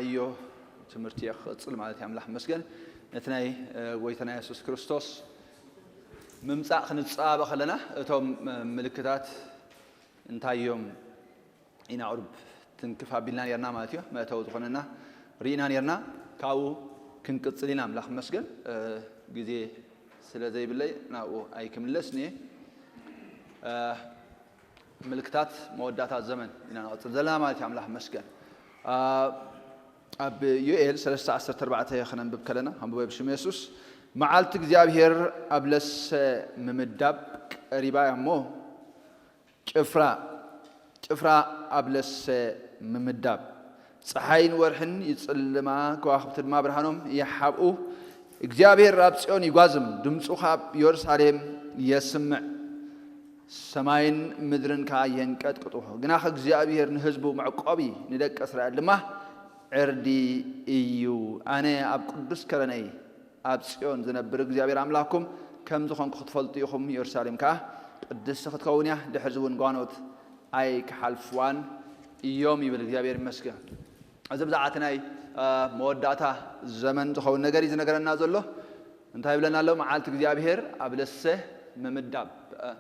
እዮ ትምህርቲ እየ ክቕጽል ማለት እዩ። ኣምላኽ መስገን ነቲ ናይ እ፣ ጎይታና የሱስ ክርስቶስ ምምጻእ ክንጸባበ ከለና እቶም እ፣ ምልክታት እንታይ እዮም ኢና ቁሩብ ትንክፍ ኣቢልና ነርና ማለት እዩ። መእተዊ ዝኾነና ርኢና ነርና። ካብኡ ክንቅጽል ኢና። ኣምላኽ መስገን እ፣ ግዜ ስለ ዘይብለይ ናብኡ ኣይክምለስን እየ። እ፣ ምልክታት መወዳእታ ዘመን ኢና ንቐጽል ዘለና ማለት እዩ። ኣምላኽ መስገን። እ፣ ኣብ ዮኤል ሰለስተ ዓሰርተ ኣርባዕተ ከነንብብ ከለና፣ ኣንብቦ ብሽም የሱስ፣ መዓልቲ እግዚኣብሔር ኣብ ለሰ ምምዳብ ቀሪባ እያ እሞ፣ ጭፍራ ጭፍራ ኣብ ለሰ ምምዳብ፣ ፀሓይን ወርሕን ይጽልማ፣ ከዋኽብቲ ድማ ብርሃኖም ይሓብኡ። እግዚኣብሔር ኣብ ጽዮን ይጓዝም፣ ድምፁ ካብ ኢየሩሳሌም የስምዕ። ሰማይን ምድርን ከኣ የንቀጥቅጡ። ግናኸ እግዚኣብሔር ንህዝቡ መዕቆቢ፣ ንደቂ እስራኤል ድማ ዕርዲ እዩ። ኣነ ኣብ ቅዱስ ከረነይ ኣብ ጽዮን ዝነብር እግዚኣብሔር ኣምላኽኩም ከም ዝኾንኩ ክትፈልጡ ኢኹም። ኢየሩሳሌም ከኣ ቅድስቲ ክትከውን እያ። ድሕርዚ እውን ጓኖት ኣይክሓልፍዋን እዮም ይብል። እግዚኣብሔር ይመስገን። እዚ ብዛዕባ እቲ ናይ እ፣ መወዳእታ ዘመን ዝኸውን ነገር እዩ ዝነገረና ዘሎ። እንታይ ይብለና ኣሎ? መዓልቲ እግዚኣብሔር ኣብ ለሰ ምምዳብ፣ እ፣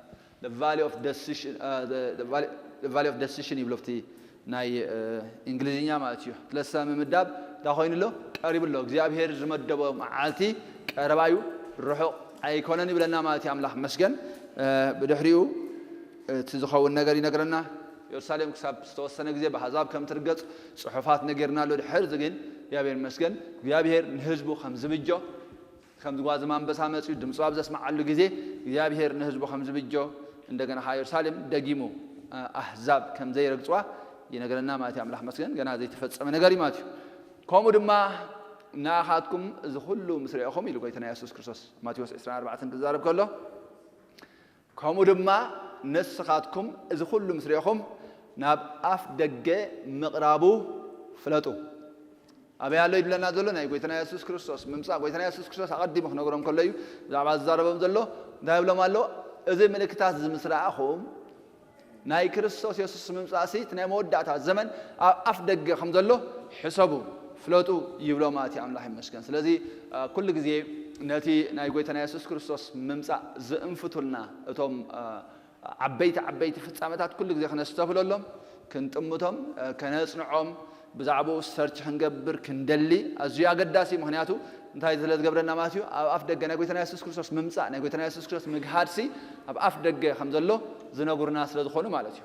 the valley of decision፣ እ፣ the- the valley- the valley of decision ይብሎ ኣብቲ ናይ እ፣ እንግሊዝኛ ማለት እዩ። ለሰ ምምዳብ እንታይ ኮይኑ ኣሎ? ቀሪቡ ኣሎ። እግዚኣብሔር ዝመደቦ መዓልቲ ቀረባ እዩ፣ ርሑቕ ኣይኮነን ይብለና ማለት እዩ። ኣምላኽ መስገን። እ፣ ብድሕሪኡ እቲ ዝኸውን ነገር ይነግረና። ኢየሩሳሌም ክሳብ ዝተወሰነ ግዜ ብኣህዛብ ከም ትርገጽ ጽሑፋት ነጊርና ኣሎ። ድሕርዚ ግን እግዚኣብሔር ይመስገን፣ እግዚኣብሔር ንህዝቡ ከም ዝብጆ፣ ከም ዝጓዝም ኣንበሳ መጺኡ ድምፁ ኣብ ዘስምዓሉ ግዜ እግዚኣብሔር ንህዝቡ ከም ዝብጆ፣ እንደገና ኸዓ ኢየሩሳሌም ደጊሙ እ፣ ኣህዛብ ከም ዘይረግጽዋ ይነግረና ማለት እዩ። ኣምላኽ መስገን፣ ገና ዘይተፈጸመ ነገር እዩ ማለት እዩ። ከምኡ ድማ ንኣኻትኩም እዚ ኩሉ ምስ ርኤኹም ኢሉ ጎይታና የሱስ ክርስቶስ ማቴዎስ ዕስራን ኣርባዕተን ክዛረብ ከሎ፣ ከምኡ ድማ ንስኻትኩም እዚ ኩሉ ምስ ርኤኹም ናብ ኣፍ ደገ ምቕራቡ ፍለጡ። ኣበይ ኣሎ ይብለና ዘሎ? ናይ ጎይታና የሱስ ክርስቶስ ምምጻእ። ጎይታና የሱስ ክርስቶስ ኣቐዲሙ ክነግሮም ከሎ እዩ ብዛዕባ ዝዛረቦም ዘሎ። እንታይ ይብሎም ኣሎ? እዚ ምልክታት እዚ ምስ ረኣኹም ናይ ክርስቶስ የሱስ ምምጻእሲ እቲ ናይ መወዳእታ ዘመን ኣብ ኣፍ ደገ ከም ዘሎ ሕሰቡ፣ ፍለጡ ይብሎ ማለት እዩ። ኣምላኽ ይመስገን። ስለዚ እ፣ ኩሉ ግዜ ነቲ ናይ ጎይታና የሱስ ክርስቶስ ምምጻእ ዝእንፍቱልና እቶም እ፣ ዓበይቲ ዓበይቲ ፍጻመታት ኩሉ ግዜ ክነስተብህለሎም፣ ክንጥምቶም፣ እ፣ ከነጽንዖም፣ ብዛዕባኡ ሰርች ክንገብር ክንደሊ ኣዝዩ ኣገዳሲ እዩ። ምኽንያቱ እንታይ ስለ ዝገብረና ማለት እዩ? ኣብ ኣፍ ደገ ናይ ጎይታና የሱስ ክርስቶስ ምምጻእ፣ ናይ ጎይታና የሱስ ክርስቶስ ምግሃድሲ ኣብ ኣፍ ደገ ከም ዘሎ ዝነግሩና ስለ ዝኾኑ ማለት እዩ።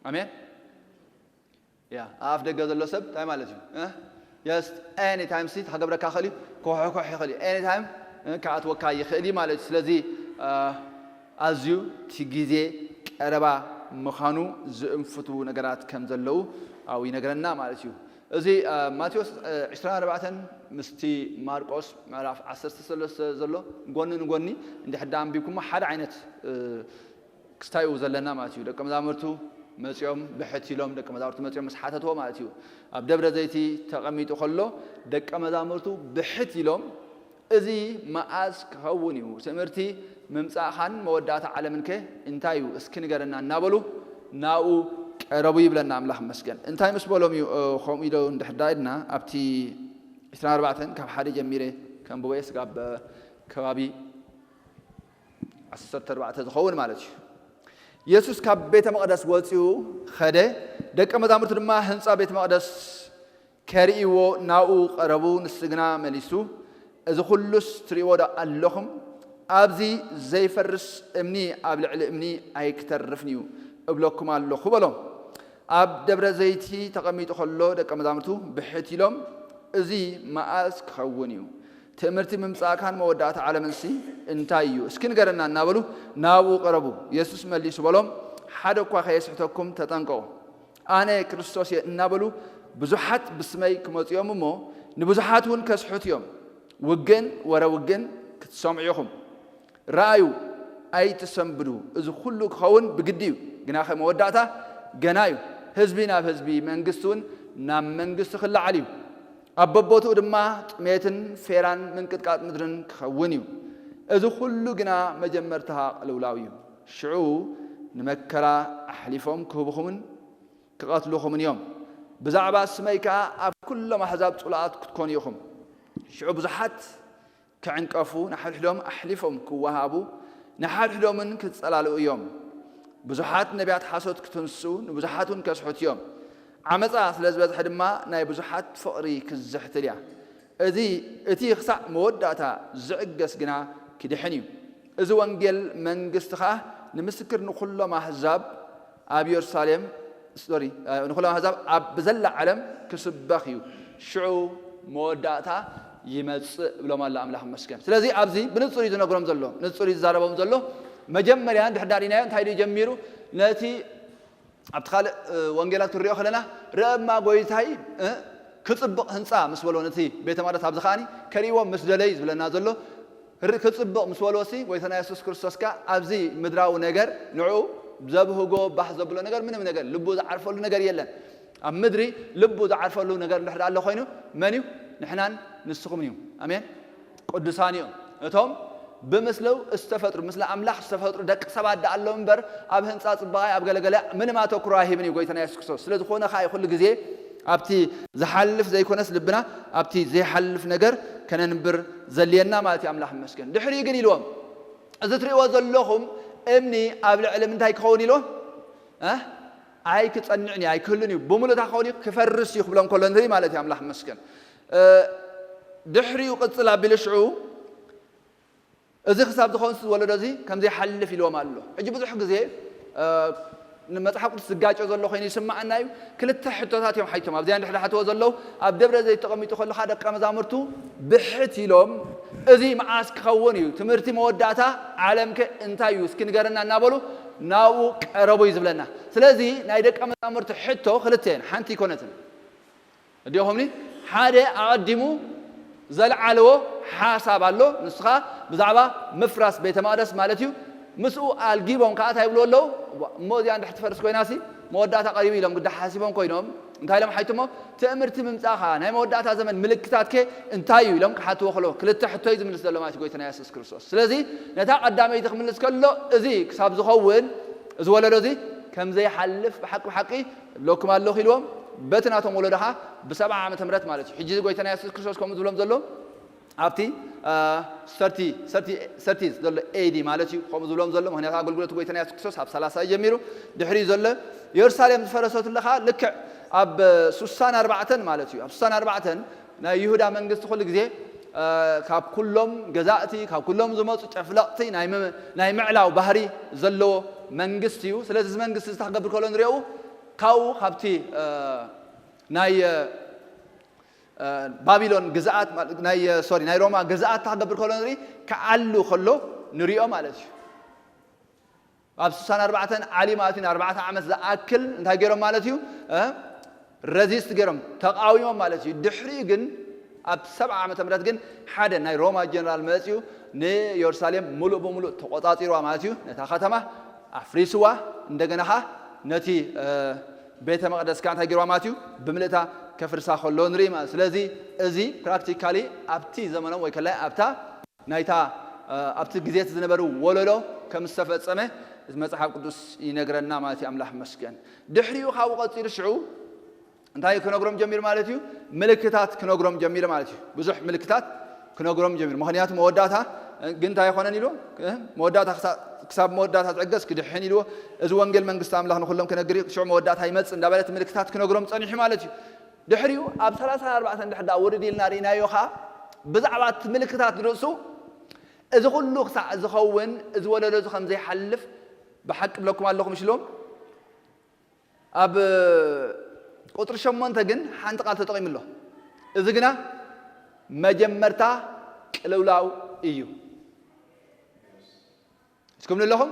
ኣሜን። ያ ኣብ ኣፍ ደገ ዘሎ ሰብ እንታይ ማለት እዩ? እ? Just any time ሲ ክገብረካ ይኽእል እዩ፣ ክሕኮሕ ይኽእል እዩ፣ any time እ፣ ክኣትወካ ይኽእል እዩ ማለት እዩ። ስለዚ እ፣ ኣዝዩ እቲ ግዜ ቀረባ ምዃኑ ዝእንፍቱ ነገራት ከም ዘለዉ ኣብኡ ይነግረና ማለት እዩ። እዚ እ፣ ማቴዎስ እ፣ ዕስራን ኣርባዕተን ምስቲ ማርቆስ ምዕራፍ ዓሰርተ ሰለስተ ዘሎ ጎኒ ንጎኒ እንድሕር ደኣ ኣንቢብኩሞ ሓደ ዓይነት እ፣ ክስታይኡ ዘለና ማለት እዩ። ደቀ መዛሙርቱ መጺኦም ብሕት ኢሎም፣ ደቀ መዛሙርቱ መጺኦም ምስ ሓተትዎ ማለት እዩ። ኣብ ደብረ ዘይቲ ተቐሚጡ ከሎ ደቀ መዛሙርቱ ብሕት ኢሎም፣ "እዚ መኣዝ ክኸውን እዩ? ትእምርቲ ምምጻእኻን መወዳእታ ዓለምንከ እንታይ እዩ? እስኪ ንገረና" እናበሉ ናብኡ ቀረቡ ይብለና። ኣምላኽ ይመስገን። እንታይ ምስ በሎም እዩ እ፣ ከምኡ ኢሎ እንድሕር ዳ ኢልና ኣብቲ ዕስራን ኣርባዕተን ካብ ሓደ ጀሚረ ከንብቦ እየ። ስጋብ እ፣ ከባቢ ዓሰርተ ኣርባዕተ ዝኸውን ማለት እዩ። የሱስ ካብ ቤተ መቕደስ ወጺኡ ኸደ፣ ደቀ መዛሙርቱ ድማ ህንጻ ቤተ መቕደስ ከርእይዎ ናብኡ ቀረቡ። ንሱ ግና መሊሱ፣ "እዚ ኹሉስ ትርእይዎ ዶ ኣለኹም? ኣብዚ ዘይፈርስ እምኒ ኣብ ልዕሊ እምኒ ኣይክተርፍን እዩ እብለኩም ኣለኹ" በሎም። ኣብ ደብረ ዘይቲ ተቐሚጡ ኸሎ ደቀ መዛሙርቱ ብሕት ኢሎም፣ "እዚ መኣዝ ክኸውን እዩ? ትእምርቲ ምምጻእካን መወዳእታ ዓለምንሲ እንታይ እዩ? እስኪ ንገረና" እናበሉ ናብኡ ቀረቡ። የሱስ መሊሱ በሎም፣ "ሓደ እኳ ከየስሕተኩም ተጠንቀቑ። ኣነ ክርስቶስ እየ" እናበሉ ብዙሓት ብስመይ ክመጹ እዮም እሞ ንብዙሓት እውን ከስሕቱ እዮም። ውግእን ወረ ውግእን ክትሰምዑ ኢኹም። ረኣዩ፣ ኣይትሰንብዱ። እዚ ኩሉ ክኸውን ብግዲ እዩ፣ ግናኸ መወዳእታ ገና እዩ። ህዝቢ ናብ ህዝቢ፣ መንግስቲ እውን ናብ መንግስቲ ክለዓል እዩ። ኣብ በቦትኡ ድማ ጥሜትን ፌራን ምንቅጥቃጥ ምድርን ክኸውን እዩ። እዚ ኩሉ ግና መጀመርታ ቅልውላው እዩ። ሽዑ ንመከራ ኣሕሊፎም ክህብኹምን ክቐትልኹምን እዮም። ብዛዕባ ስመይ ከኣ ኣብ ኩሎም ኣሕዛብ ጽሉኣት ክትኮኑ ኢኹም። ሽዑ ብዙሓት ክዕንቀፉ፣ ንሓድሕዶም ኣሕሊፎም ክወሃቡ፣ ንሓድሕዶምን ክጸላልኡ እዮም። ብዙሓት ነቢያት ሓሶት ክትንሱ፣ ንብዙሓት እውን ከስሕቱ እዮም። ዓመጻ ስለ ዝበዝሐ ድማ ናይ ብዙሓት ፍቕሪ ክዝሕትል እያ። እዚ፣ እቲ ክሳዕ መወዳእታ ዝዕገስ ግና ክድሕን እዩ። እዚ ወንጌል መንግስቲ ኸኣ ንምስክር ንኹሎም ኣህዛብ ኣብ የሩሳሌም፣ ሶሪ፣ ንኹሎም ኣህዛብ ኣብ ብዘላ ዓለም ክስበኽ እዩ። ሽዑ መወዳእታ ይመጽእ ብሎም ኣሎ ኣምላኽ መስገን። ስለዚ ኣብዚ ብንጹር እዩ ዝነግሮም ዘሎ፣ ንጹር እዩ ዝዛረቦም ዘሎ። መጀመርያ እንድሕር ዳሪናዮ እንታይ ድዩ ጀሚሩ? ነቲ ኣብቲ ካልእ፣ እ፣ ወንጌላት ክንሪኦ ከለና፣ "ርአ እማ ጐይታይ፣ እ፣ ክጽብቕ ህንጻ" ምስ በሎ ነቲ ቤተ መቕደስ ኣብዚ ከኣኒ ከርእይዎ ምስ ደለዩ ዝብለና ዘሎ። ር-፣ ክጽብቕ ምስ በልዎሲ፣ ጐይታና የሱስ ክርስቶስ ከኣ ኣብዚ ምድራዊ ነገር ንዕኡ ዘብህጎ ባህ ዘብሎ ነገር ምንም ነገር፣ ልቡ ዝዓርፈሉ ነገር የለን። ኣብ ምድሪ ልቡ ዝዓርፈሉ ነገር እንድሕር ኣሎ ኮይኑ፣ መን እዩ? ንሕናን ንስኹምን እዩ። ኣሜን። ቅዱሳን እዮም። እቶም ብምስሉ ዝተፈጥሩ፣ ምስለ ኣምላኽ ዝተፈጥሩ ደቂ ሰባት ደኣ ኣለዉ እምበር፣ ኣብ ህንጻ ጽባቐ፣ ኣብ ገለገለ ምንም ኣተኩሮ ኣይህብን እዩ ጐይታና የሱስ ክርስቶስ። ስለ ዝኾነ ኸኣ እዩ ኩሉ ግዜ ኣብቲ ዝሓልፍ ዘይኮነስ ልብና ኣብቲ ዘይሓልፍ ነገር ከነንብር ዘልየና ማለት እዩ። ኣምላኽ ይመስገን። ድሕሪኡ ግን ኢልዎም፣ "እዚ ትርእይዎ ዘለኹም እምኒ ኣብ ልዕሊ ምንታይ ክኸውን?" ኢልዎም። እ? "ኣይክጸንዕን እዩ፣ ኣይክህሉን እዩ፣ ብምሉእ እንታይ ክኸውን እዩ? ክፈርስ እዩ" ክብሎም ከሎ ንርኢ ማለት እዩ። ኣምላኽ ይመስገን። እ፣ ድሕሪኡ ቅጽል ኣቢሉ ሽዑ፣ "እዚ ክሳብ ዝኸውን እዚ ወለዶ እዚ ከም ዘይሓልፍ" ኢልዎም ኣሎ። ሕጂ ብዙሕ ግዜ፣ እ፣ ንመጽሓፍ ቅዱስ ዝጋጮ ዘሎ ኮይኑ ይስምዓና እዩ። ክልተ ሕቶታት እዮም ሓይቶም። ኣብዚኣ እንድሕር ሓትዎ ዘለዉ፣ ኣብ ደብረ ዘይት ተቐሚጡ ከሎ ኸኣ ደቀ መዛሙርቱ ብሕት ኢሎም፣ "እዚ መዓስ ክኸውን እዩ? ትምህርቲ መወዳእታ ዓለምከ እንታይ እዩ? እስኪ ንገረና" እናበሉ ናብኡ ቀረቡ እዩ ዝብለና። ስለዚ ናይ ደቀ መዛሙርቲ ሕቶ ክልተ እየን፣ ሓንቲ ኣይኮነትን። እዲኹምኒ ሓደ ኣቐዲሙ ዘልዓልዎ ሓሳብ ኣሎ፣ ንሱ ኸኣ ብዛዕባ ምፍራስ ቤተ መቕደስ ማለት እዩ። ምስኡ ኣልጊቦም ከኣ እንታይ ይብሉ ኣለዉ? "እሞ እዚኣ እንድሕር ትፈርስ ኮይናሲ መወዳእታ ቀሪቡ" ኢሎም ግዳ ሓሲቦም ኮይኖም፣ እንታይ ኢሎም ሓይትሞ? "ትእምርቲ ምምጻእኻ ናይ መወዳእታ ዘመን ምልክታትከ እንታይ እዩ?" ኢሎም ክሓትዎ ከለዉ፣ ክልተ ሕቶ እዩ ዝምልስ ዘሎ ማለት እዩ ጐይታና የሱስ ክርስቶስ። ስለዚ ነታ ቀዳመይቲ ክምልስ ከሎ፣ "እዚ ክሳብ ዝኸውን፣ እዚ ወለዶ እዚ ከም ዘይሓልፍ ብሓቂ ብሓቂ እብለኩም ኣለኹ" ኢልዎም። በቲ ናቶም ወለዶ ኸኣ ብሰብዓ ዓመተ ምህረት ማለት እዩ። ሕጂ ጐይታና የሱስ ክርስቶስ ከምኡ ዝብሎም ዘሎ ኣብቲ፣ አ፣ ሰርቲስ፣ ሰርቲስ ዘሎ ኤ ዲ ማለት እዩ ከምኡ ዝብሎም ዘሎ። ምኽንያቱ ኣገልግሎት ጐይታና የሱስ ክርስቶስ ኣብ ሰላሳ እዩ ጀሚሩ። ድሕሪኡ ዘሎ የሩሳሌም ዝፈረሰትሉ ኸኣ ልክዕ ኣብ ሱሳን ኣርባዕተን ማለት እዩ። ኣብ ሱሳን ኣርባዕተን ናይ ይሁዳ መንግስቲ ኩሉ ግዜ፣ አ፣ ካብ ኩሎም ገዛእቲ፣ ካብ ኩሎም ዝመጹ ጨፍለቕቲ ናይ ም-፣ ናይ ምዕላው ባህሪ ዘለዎ መንግስቲ እዩ። ስለዚ እዚ መንግስቲ እዚ እንታይ ክገብር ከሎ ንሪኦ? ካብኡ ካብቲ፣ አ፣ ናይ፣ አ፣ አ፣ ባቢሎን ግዝኣት፣ ማለ-፣ ናይ፣ ሶሪ፣ ናይ ሮማ ግዝኣት እንታይ ክገብር ከሎ ንርኢ? ክዓሉ ከሎ ንሪኦ ማለት እዩ። ኣብ ሱሳን ኣርባዕተን ዓሊ ማለት እዩ፣ ንኣርባዕተ ዓመት ዝኣክል እንታይ ገይሮም ማለት እዩ? እ? ረዚስት ገይሮም፣ ተቃዊሞም ማለት እዩ። ድሕሪኡ ግን ኣብ ሰብዓ ዓመተ ምህረት ግን ሓደ ናይ ሮማ ጀነራል መጺኡ ንየሩሳሌም ሙሉእ ብሙሉእ ተቆጻጺርዋ ማለት እዩ። ነታ ከተማ ኣፍሪስዋ፣ እንደገና ኸኣ ነቲ፣ እ፣ ቤተ መቕደስ ከኣ እንታይ ገይርዋ ማለት እዩ? ብምልእታ ከፍርሳ ከሎ ንርኢ ማለት። ስለዚ እዚ ፕራክቲካሊ ኣብቲ ዘመኖም ወይ ከላይ ኣብታ ናይታ፣ እ፣ ኣብቲ ግዜ እቲ ዝነበሩ ወለዶ ከም ዝተፈጸመ እቲ መጽሓፍ ቅዱስ ይነግረና ማለት እዩ። ኣምላኽ ይመስገን። ድሕሪኡ ካብኡ ቀጺሉ ሽዑ እንታይ ክነግሮም ጀሚሩ ማለት እዩ? ምልክታት ክነግሮም ጀሚሩ ማለት እዩ። ብዙሕ ምልክታት ክነግሮም ጀሚሩ። ምኽንያቱ መወዳእታ ግን እንታይ ኣይኮነን ኢልዎ? እ፣ መወዳእታ ክሳ-፣ ክሳብ መወዳእታ ዝዕገስ ክድሕን ኢልዎ። እዚ ወንጌል መንግስቲ ኣምላኽ ንኹሎም ክነግር እዩ። ሽዑ መወዳእታ ይመጽእ እንዳበለ እቲ ምልክታት ክነግሮም ጸኒሑ ማለት እዩ። ድሕሪኡ ኣብ ሰላሳ ኣርባዕተ እንድሕር ደኣ ውርድ ኢልና ርኢናዮ ኸኣ ብዛዕባ እቲ ምልክታት ንርእሱ እዚ ኩሉ ክሳዕ ዝኸውን እዚ ወለዶ እዚ ከም ዘይሓልፍ ብሓቂ እብለኩም ኣለኹ ምሽ ኢልዎም። ኣብ ቁጽሪ ሸሞንተ ግን ሓንቲ ቃል ተጠቒሙ ኣሎ። እዚ ግና መጀመርታ ቅልውላው እዩ። እስኩም ኣለኹም?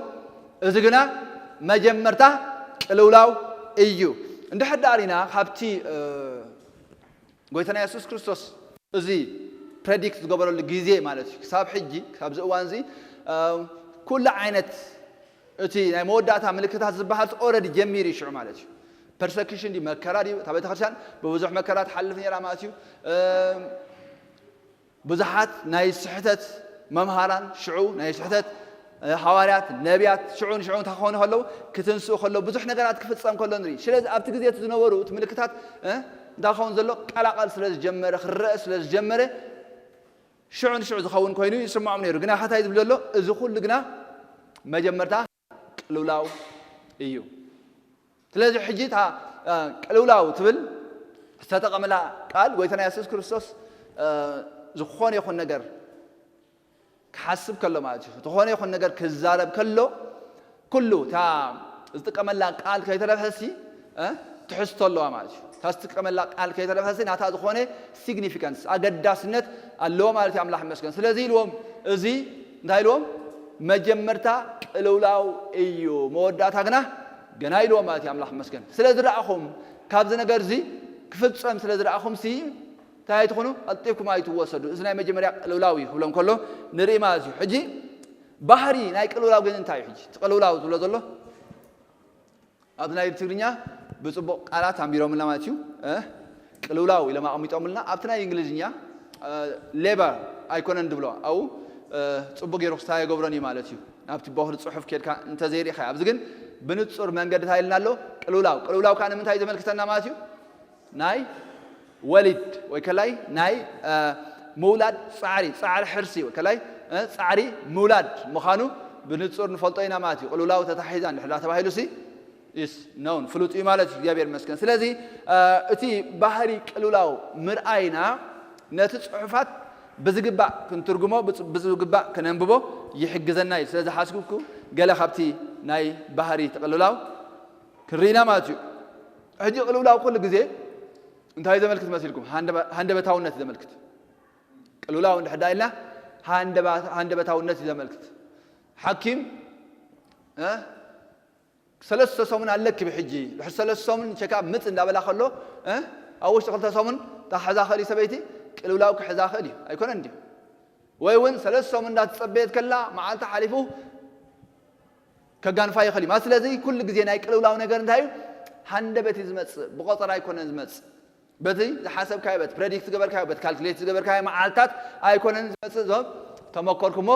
እዚ ግና መጀመርታ ቅልውላው እዩ። እንድሕር ደኣ ሪና ካብቲ፣ እ፣ ጎይታና የሱስ ክርስቶስ እዚ ፕሬዲክት ዝገበረሉ ግዜ ማለት እዩ። ክሳብ ሕጂ፣ ክሳብ እዚ እዋን እዚ፣ እ፣ ኩሉ ዓይነት እቲ ናይ መወዳእታ ምልክታት ዝበሃል ኦረዲ ጀሚሩ እዩ ሽዑ ማለት እዩ። ፐርሰኪሽን ድዩ፣ መከራ ድዩ፣ እታ ቤተክርስትያን ብብዙሕ መከራ ትሓልፍ ነይራ ማለት እዩ። እ፣ ብዙሓት ናይ ስሕተት መምሃራን ሽዑ ናይ ስሕተት፣ እ፣ ሃዋርያት፣ ነቢያት ሽዑ ንሽዑ እንታይ ክኾኑ ከለዉ፣ ክትንስኡ ከለዉ፣ ብዙሕ ነገራት ክፍጸም ከሎ ንርኢ። ስለዚ ኣብቲ ግዜ እቲ ዝነበሩ እቲ ምልክታት፣ እ፣ እንታይ ክኸውን ዘሎ? ቀላቐል ስለ ዝጀመረ፣ ክረአ ስለ ዝጀመረ፣ ሽዑ ንሽዑ ዝኸውን ኮይኑ ይስምዖም ነይሩ። ግና እንታይ ዝብል ዘሎ? እዚ ኩሉ ግና መጀመርታ ቅልውላው እዩ። ስለዚ ሕጂ እታ፣ እ፣ ቅልውላው ትብል ዝተጠቐመላ ቃል ጎይታና የሱስ ክርስቶስ፣ እ፣ ዝኾነ ይኹን ነገር ክሓስብ ከሎ ማለት እዩ። ዝኾነ ይኹን ነገር ክዛረብ ከሎ ኩሉ እታ ዝጥቀመላ ቃል ከይተረፈሲ፣ እ፣ ትሕዝቶ ኣለዋ ማለት እዩ። እታ ዝጥቀመላ ቃል ከይተረፈሲ ናታ ዝኾነ ሲግኒፊካንስ፣ ኣገዳስነት ኣለዎ ማለት እዩ። ኣምላኽ ይመስገን። ስለዚ ኢልዎም፣ እዚ እንታይ ኢልዎም? መጀመርታ ቅልውላው እዩ፣ መወዳእታ ግና ገና ኢልዎም ማለት እዩ። ኣምላኽ ይመስገን። ስለ ዝረኣኹም፣ ካብዚ ነገር እዚ ክፍጸም ስለ ዝረኣኹም ሲ እንታይ ኣይትኹኑ፣ ቀልጢፍኩም ኣይትወሰዱ። እዚ ናይ መጀመርያ ቅልውላው እዩ ክብሎም ከሎ ንርኢ ማለት እዩ። ሕጂ ባህሪ ናይ ቅልውላው ግን እንታይ እዩ? ሕጂ እቲ ቅልውላው ዝብሎ ዘሎ ኣብዚ ናይ ትግርኛ ብጽቡቕ ቃላት ኣንቢሮምልና ማለት እዩ። እ፣ ቅልውላው ኢሎም ኣቐሚጦምልና። ኣብቲ ናይ እንግሊዝኛ፣ እ፣ ሌበር ኣይኮነን ድብሎ። ኣብኡ፣ እ፣ ጽቡቕ ገይሩ ክስታይ ኣይገብሮን እዩ ማለት እዩ። ናብቲ ቦኽሪ ጽሑፍ ኬድካ እንተዘይርኢኻ። ኣብዚ ግን ብንጹር መንገዲ እንታይ ኢልና ኣሎ? ቅልውላው። ቅልውላው ከኣ ንምንታይ እዩ ዘመልክተና ማለት እዩ? ናይ ወሊድ ወይ ከላይ ናይ፣ እ፣ ምውላድ ጻዕሪ፣ ጻዕሪ ሕርሲ ወይ ከላይ፣ እ፣ ጻዕሪ ምውላድ ምዃኑ ብንጹር ንፈልጦ ኢና ማለት እዩ። ቅልውላው ተታሒዛ እንድሕር ዳ ተባሂሉ ሲ፣ ኢስ ኖውን፣ ፍሉጥ እዩ ማለት እዩ። እግዚኣብሔር ይመስገን። ስለዚ፣ እ፣ እቲ ባህሪ ቅልውላው ምርኣይና ነቲ ጽሑፋት ብዝግባእ ክንትርጉሞ፣ ብጽ-፣ ብዝግባእ ክነንብቦ ይሕግዘና እዩ። ስለዚ ሓስብኩ ገለ ካብቲ ናይ ባህሪ እቲ ቅልውላው ክንርኢና ማለት እዩ። ሕጂ ቅልውላው ኩሉ ግዜ እንታይ እዩ ዘመልክት መሲልኩም? ሃንደበ-፣ ሃንደበታውነት እዩ ዘመልክት። ቅልውላው እንድሕር ዳ ኢልና ሃንደባ-፣ ሃንደበታውነት እዩ ዘመልክት። ሓኪም፣ እ፣ ሰለስተ ሰሙን ኣለኪ ብሕጂ፣ ድሕሪ ሰለስተ ሰሙን ቸክኣፕ ምጽ እንዳበላ ከሎ፣ እ፣ ኣብ ውሽጢ ክልተ ሰሙን ታሕዛ ኸሊ ሰበይቲ ቅልውላው ክሕዛ ኽእል እዩ። ኣይኮነን ድዩ? ወይ እውን ሰለስተ ሰሙን እንዳተጸበየት ከላ መዓልቲ ሓሊፉ ከጋንፋ ይኽእል እዩ። ማለት ስለዚ ኩሉ ግዜ ናይ ቅልውላው ነገር እንታይ እዩ? ሃንደበት እዩ ዝመጽእ፣ ብቆጸራ ኣይኮነን ዝመጽእ። በቲ ዝሓሰብካዮ፣ በቲ ፕሬዲክት ዝገበርካዮ፣ በቲ ካልኩሌት ዝገበርካዮ መዓልታት ኣይኮነን ዝመጽእ። እዞም ተመኮርኩሞ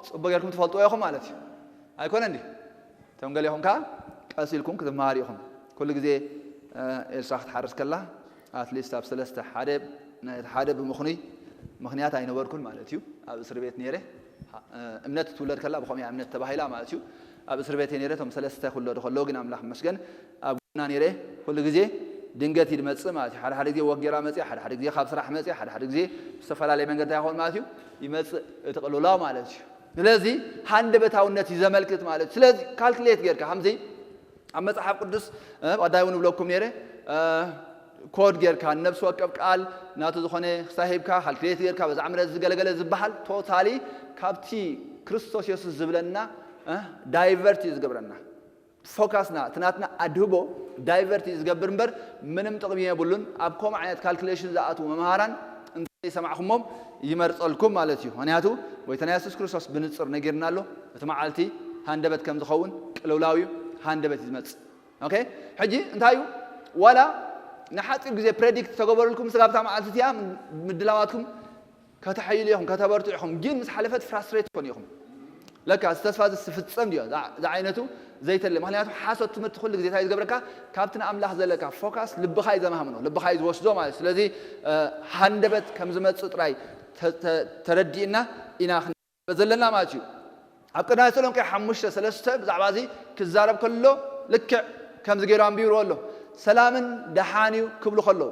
ጽቡቅ ጌርኩም ትፈልጥዎ ኢኹም ማለት እዩ። ኣይኮነን ድዩ? እቶም ገሌኹም ከኣ ቀስ ኢልኩም ክትመሃሩ ኢኹም። ኩሉ ግዜ፣ እ፣ ኤልሳ ክትሓርስ ከላ ኣትሊስት ኣብ ሰለስተ ሓደ፣ ነቲ ሓደ ብምኽኑይ ምኽንያት ኣይነበርኩን ማለት እዩ። ኣብ እስር ቤት ነይረ። እ፣ እምነት ትውለድ ከላ ብኸምያ እምነት ተባሂላ ማለት እዩ። ኣብ እስር ቤት እየ ነይረ። እቶም ሰለስተ ክውለዱ ከለዉ ግን ኣምላኽ ይመስገን ኣብ ጎና ነይረ። ኩሉ ግዜ ድንገት እዩ ዝመጽእ ማለት እዩ። ሓደ ሓደ ግዜ ወጌራ መጽእ፣ ሓደ ሓደ ግዜ ካብ ስራሕ መጽእ፣ ሓደ ሓደ ግዜ ብዝተፈላለየ መንገዲ እንታይ ይኸውን ማለት እዩ፣ ይመጽእ እቲ ቅልውላው ማለት እዩ። ስለዚ ሃንደበታውነት እዩ ዘመልክት ማለት እዩ። ስለዚ ካልኩሌት ጌርካ ከምዚ ኣብ መጽሓፍ ቅዱስ፣ እ፣ ቀዳይ እውን እብለኩም ነይረ፣ እ፣ ኮድ ጌርካ ንነፍሲ ወከፍ ቃል ናቱ ዝኾነ ክሳብ ሂብካ ካልኩሌት ጌርካ በዛ ዕምረት ዝገለገለ ዝበሃል ቶታሊ ካብቲ ክርስቶስ የሱስ ዝብለና፣ እ፣ ዳይቨርት እዩ ዝገብረና። ፎካስና፣ እቲ ናትና ኣድህቦ ዳይቨርት እዩ ዝገብር እምበር ምንም ጥቕሚ የብሉን። ኣብ ከምኡ ዓይነት ካልኩሌሽን ዝኣትዉ መምሃራን እንተዘይሰማዕኩሞም ይመርጸልኩም ማለት እዩ። ምኽንያቱ ጎይታና የሱስ ክርስቶስ ብንጹር ነጊርና ኣሎ። እቲ መዓልቲ ሃንደበት ከም ዝኸውን ቅልውላው እዩ፣ ሃንደበት እዩ ዝመጽእ። ኦኬ? ሕጂ እንታይ እዩ? ዋላ ንሓጺር ግዜ ፕሬዲክት ተገበረልኩም፣ ስጋብ እታ መዓልቲ እቲኣ ምድላዋትኩም ከተሐይሉ ኢኹም፣ ከተበርትዑ ኢኹም። ግን ምስ ሓለፈት ፍራስትሬት ትኾኑ ኢኹም። ለካ እዚ ተስፋ እዚ ዝፍጸም ድዮ? ዝዓ-፣ ዝዓይነቱ ዘይተለ። ምኽንያቱ ሓሶት ትምህርቲ ኩሉ ግዜ እንታይ ዝገብረካ? ካብቲ ንኣምላኽ ዘለካ ፎካስ ልብኻ እዩ ዘማህምኖ፣ ልብኻ እዩ ዝወስዶ ማለት እዩ። ስለዚ፣ እ፣ ሃንደበት ከም ዝመጽእ ጥራይ ተ-፣ ተ-፣ ተረዲእና ኢና ክንበ ዘለና ማለት እዩ። ኣብ ቀዳማይ ተሰሎንቄ ሓሙሽተ ሰለስተ ብዛዕባ እዚ ክዛረብ ከሎ ልክዕ ከምዚ ገይሩ ኣንቢርዎ ኣሎ። ሰላምን ደሓን እዩ ክብሉ ከለዉ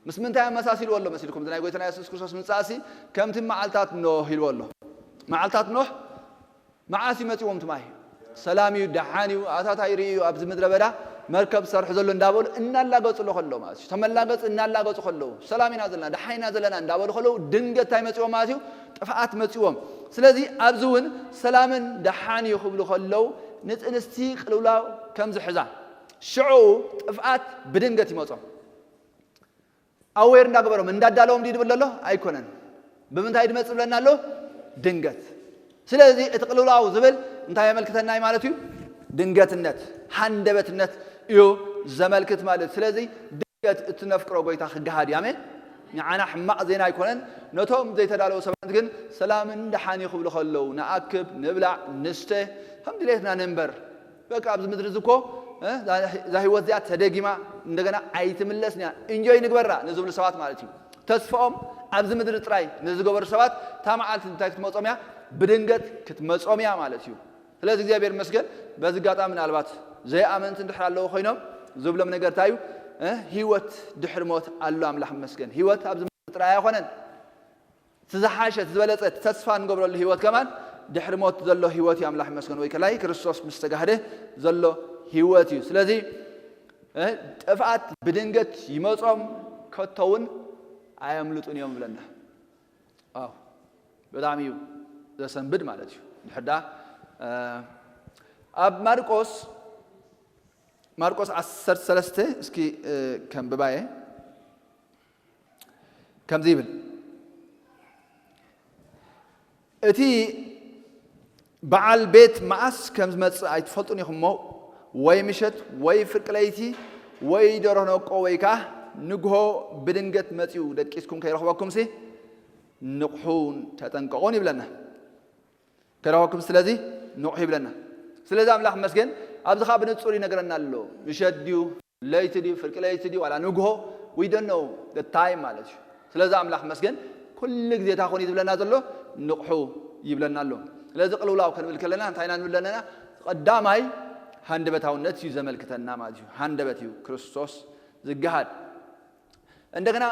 ምስ ምንታይ ኣመሳሲልዎ ኣሎ መሲልኩም? እዚ ናይ ጎይታና የሱስ ክርስቶስ ምምጻእሲ ከምቲ መዓልታት ኖህ ኢልዎ ኣሎ። መዓልታት ኖህ መዓስ እዩ መጺዎም እቲ ማይ? ሰላም እዩ፣ ደሓን እዩ፣ ኣታ ታይ ርእዩ ኣብዚ ምድረ በዳ መርከብ ዝሰርሑ ዘሎ እንዳበሉ እናላገጹ ኣሎ ከለዉ ማለት እዩ። ተመላገጽ እናላገጹ ከለዉ፣ ሰላም ኢና ዘለና፣ ደሓን ኢና ዘለና እንዳበሉ ከለዉ ድንገት እንታይ መጺዎም ማለት እዩ? ጥፍኣት መጺዎም። ስለዚ ኣብዚ እውን ሰላምን ደሓን እዩ ክብሉ ከለዉ ንጽንስቲ ቅልውላው ከም ዝሕዛ ሽዑ ጥፍኣት ብድንገት ይመጾም። ኣዌር እንዳገበሮም እንዳዳለዎም ድዩ ዝብል ዘሎ? ኣይኮነን። ብምንታይ ድመጽእ ዝብለና ኣሎ? ድንገት። ስለዚ እቲ ቅልውላው ዝብል እንታይ የመልክተና እዩ ማለት እዩ? ድንገትነት፣ ሃንደበትነት እዩ ዘመልክት ማለት እዩ። ስለዚ ድንገት እቲ ነፍቅሮ ጎይታ ክገሃድ እዩ። ኣሜን። ንዓና ሕማቕ ዜና ኣይኮነን። ነቶም ዘይተዳለዉ ሰባት ግን ሰላምን ደሓን እዩ ክብሉ ከለዉ፣ ንኣክብ፣ ንብላዕ፣ ንስተ፣ ከም ድሌትና ንንበር። በቃ ኣብዚ ምድሪ እዚ እኮ እዛ ህይወት እዚኣ ተደጊማ እንደገና ኣይትምለስን እያ፣ ኢንጆይ ንግበራ ንዝብሉ ሰባት ማለት እዩ። ተስፋኦም ኣብዚ ምድሪ ጥራይ ንዝገበሩ ሰባት እታ መዓልቲ እንታይ ክትመጾም እያ? ብድንገት ክትመጾም እያ ማለት እዩ። ስለዚ እግዚኣብሔር ይመስገን። በዚ ኣጋጣሚ ምናልባት ዘይኣመንቲ እንድሕር ኣለዉ ኮይኖም ዝብሎም ነገር እንታይ እዩ? ህይወት ድሕሪ ሞት ኣሎ። ኣምላኽ ይመስገን። ህይወት ኣብዚ ምድሪ ጥራይ ኣይኮነን። እቲ ዝሓሸ፣ እቲ ዝበለጸ፣ እቲ ተስፋ እንገብረሉ ህይወት ከማን ድሕሪ ሞት ዘሎ ህይወት እዩ። ኣምላኽ ይመስገን። ወይ ከላይ ክርስቶስ ምስ ተጋህደ ዘሎ ህይወት እዩ። ስለዚ ጥፍኣት ብድንገት ይመጾም፣ ከቶ እውን ኣየምልጡን እዮም ይብለና። ኣዎ፣ በጣም እዩ ዘሰንብድ ማለት እዩ። ድሕዳ ኣብ ማርቆስ ማርቆስ ዓሰርተ ሰለስተ እስኪ ከንብባየ። ከምዚ ይብል፣ እቲ በዓል ቤት መዓስ ከም ዝመጽእ ኣይትፈልጡን ኢኹም እሞ፣ ወይ ምሸት ወይ ፍርቂ ለይቲ ወይ ደርሆ ነቆ ወይ ከኣ ንግሆ ብድንገት መጺኡ ደቂስኩም ከይረኽበኩምሲ ንቕሑን ተጠንቀቑን ይብለና። ከረኸብኩም ስለዚ ንቑሕ ይብለና። ስለዚ ኣምላኽ መስገን ኣብዚ ኸዓ ብንጹር ይነግረና ኣሎ። ምሸት ድዩ፣ ለይቲ ድዩ፣ ፍርቂ ለይቲ ድዩ፣ ዋላ ንግሆ፣ we don't know the time ማለት እዩ። ስለዚ ኣምላኽ መስገን ኩሉ ግዜ እንታይ ኾን እዩ ዝብለና ዘሎ? ንቑሑ ይብለና ኣሎ። ስለዚ ቅልውላው ከንብል ከለና እንታይ ኢና ንብል ዘለና? ቀዳማይ ሃንደበታውነት እዩ ዘመልክተና ማለት እዩ። ሃንደበት እዩ ክርስቶስ ዝገሃድ። እንደገና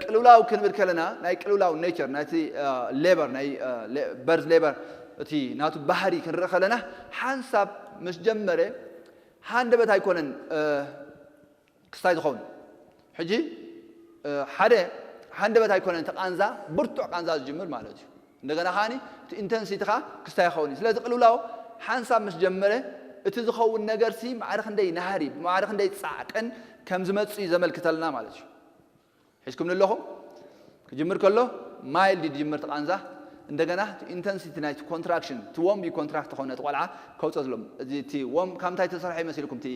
ቅልውላው ክንብል ከለና ናይ ቅልውላው ኔቸር ናይቲ ሌበር ናይ በርዝ ሌበር እቲ ናቱ ባህሪ ክንርኢ ከለና ሓንሳብ ምስ ጀመረ ሃንደበት ኣይኮነን ክስታይ ዝኸውን። ሕጂ ሓደ ሃንደበት ኣይኮነን እቲ ቃንዛ ብርቱዕ ቃንዛ ዝጅምር ማለት እዩ። እንደገና ከዓኒ እቲ ኢንተንሲቲ ከዓ ክስታይ ይኸውን እዩ። ስለዚ ቅልውላው ሓንሳብ ምስ ጀመረ እቲ ዝኸውን ነገርሲ ማዕረ ክንደይ ናህሪ ብማዕረ ክንደይ ጻዕቅን ከም ዝመጽእ እዩ ዘመልክተልና ማለት እዩ። ሒዝኩም ኣለኹም ክጅምር ከሎ ማይልድ ይጅምር እቲ ቃንዛ። እንደገና ኢንተንሲቲ ናይቲ ኮንትራክሽን እቲ ወም ኮንትራክት ዝኾነ እቲ ቆልዓ ከውፀ ዝሎም እዚ እቲ ወም ካብ ምታይ ተሰርሐ ይመስልኩም? እቲ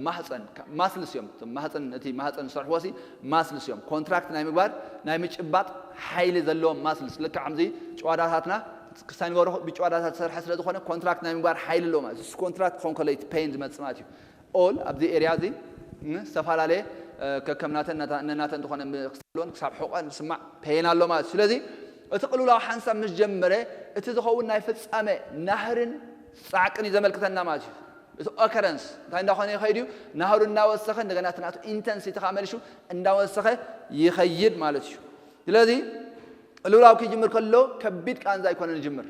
ማህፀን ማስልስ እዮም። ማህፀን እቲ ማህፀን ዝሰርሕዎ ሲ ማስልስ እዮም። ኮንትራክት ናይ ምግባር ናይ ምጭባጥ ሓይሊ ዘለዎም ማስልስ ልክዕ ከምዚ ጨዋዳታትና ክስታይ ንገሩ ብጨዋዳታት ዝሰርሐ ስለ ዝኾነ ኮንትራክት ናይ ምግባር ሓይሊ ኣለዎ ማለት እዩ። ኮንትራክት ክኸውን ከሎ እቲ ፔን ዝመፅእ ማለት እዩ። ኦል ኣብዚ ኤርያ እዚ ዝተፈላለየ ከከም ናተን ነናተን ዝኾነ ክስለውን ክሳብ ሕቆን ዝስማዕ ፔን ኣሎ ማለት እዩ። ስለዚ እቲ ቅልውላው ሓንሳብ ምስ ጀመረ እቲ ዝኸውን ናይ ፍጻመ ናህርን ጻዕቅን እዩ ዘመልክተና ማለት እዩ። እቲ ኦከረንስ እንታይ እንዳኾነ ይኸይድ እዩ? ናህሩ እንዳወሰኸ እንደገና እቲ ናቱ ኢንተንሲቲ ከዓ መሊሹ እንዳወሰኸ ይኸይድ ማለት እዩ። ስለዚ ቅልውላው ክጅምር ከሎ ከቢድ ቃንዛ ኣይኮነን ይጅምር።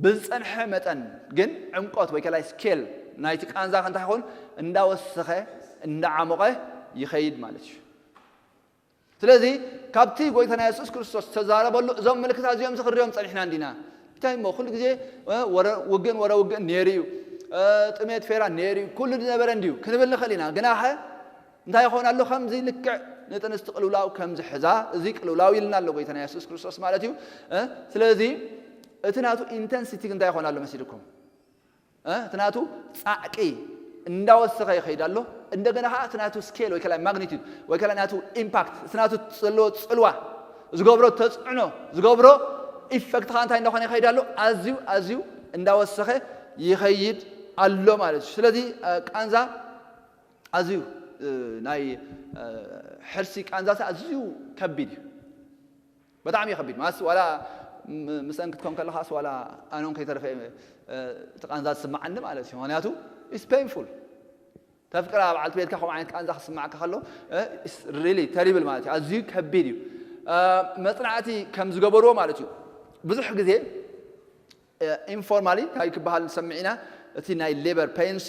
ብዝጸንሐ መጠን ግን ዕምቆት ወይ ከላይ ስኬል ናይቲ ቃንዛ እንታይ ይኸውን? እንዳወሰኸ እንዳዓሞቐ ይኸይድ ማለት እዩ። ስለዚ ካብቲ ጎይታና የሱስ ክርስቶስ ዝተዛረበሉ እዞም ምልክታት እዚኦም ዝኽሪኦም ጸኒሕና እንዲና። እንታይ እሞ ኩሉ ግዜ ውግእን ወረ ውግእን ነይሩ እዩ፣ ጥሜት ፌራ ነይሩ እዩ፣ ኩሉ ዝነበረ እንዲዩ ክንብል ንኽእል ኢና። ግናኸ እንታይ ይኸውን ኣሎ? ከምዚ ልክዕ ንጥንስቲ ቅልውላው ከም ዝሕዛ እዚ ቅልውላው ኢልና ኣሎ ጎይታና የሱስ ክርስቶስ ማለት እዩ። ስለዚ እቲ ናቱ ኢንተንሲቲ እንታይ ይኾን ኣሎ መሲልኩም? እቲ ናቱ ጻዕቂ እንዳወሰኸ ይኸይድ ኣሎ። እንደገና ከዓ እቲ ናቱ ስኬል ወይ ከላይ ማግኒቱድ ወይ ከላይ ናቱ ኢምፓክት እቲ ናቱ ዘለዎ ጽልዋ ዝገብሮ ተጽዕኖ ዝገብሮ ኢፈክት ከዓ እንታይ እንዳኾነ ይኸይድ ኣሎ? ኣዝዩ ኣዝዩ እንዳወሰኸ ይኸይድ ኣሎ ማለት እዩ። ስለዚ ቃንዛ ኣዝዩ ናይ ሕርሲ ቃንዛሲ ኣዝዩ ከቢድ እዩ። ብጣዕሚ ከቢድ ማስ ዋላ ምስአን ክትኮን ከለኻስ ዋላ ኣነን ከይተረፈ እቲ ቃንዛ ዝስማዓኒ ማለት እዩ። ምክንያቱ ኢስ ፔንፉል ተፍቅራ በዓልቲ ቤትካ ከምኡ ዓይነት ቃንዛ ክስማዓካ ከሎ ሪሊ ተሪብል ማለት እዩ። ኣዝዩ ከቢድ እዩ። መፅናዕቲ ከም ዝገበርዎ ማለት እዩ ብዙሕ ግዜ ኢንፎርማሊ እንታይ ክበሃል ንሰምዕ ኢና? እቲ ናይ ሌበር ፔንሲ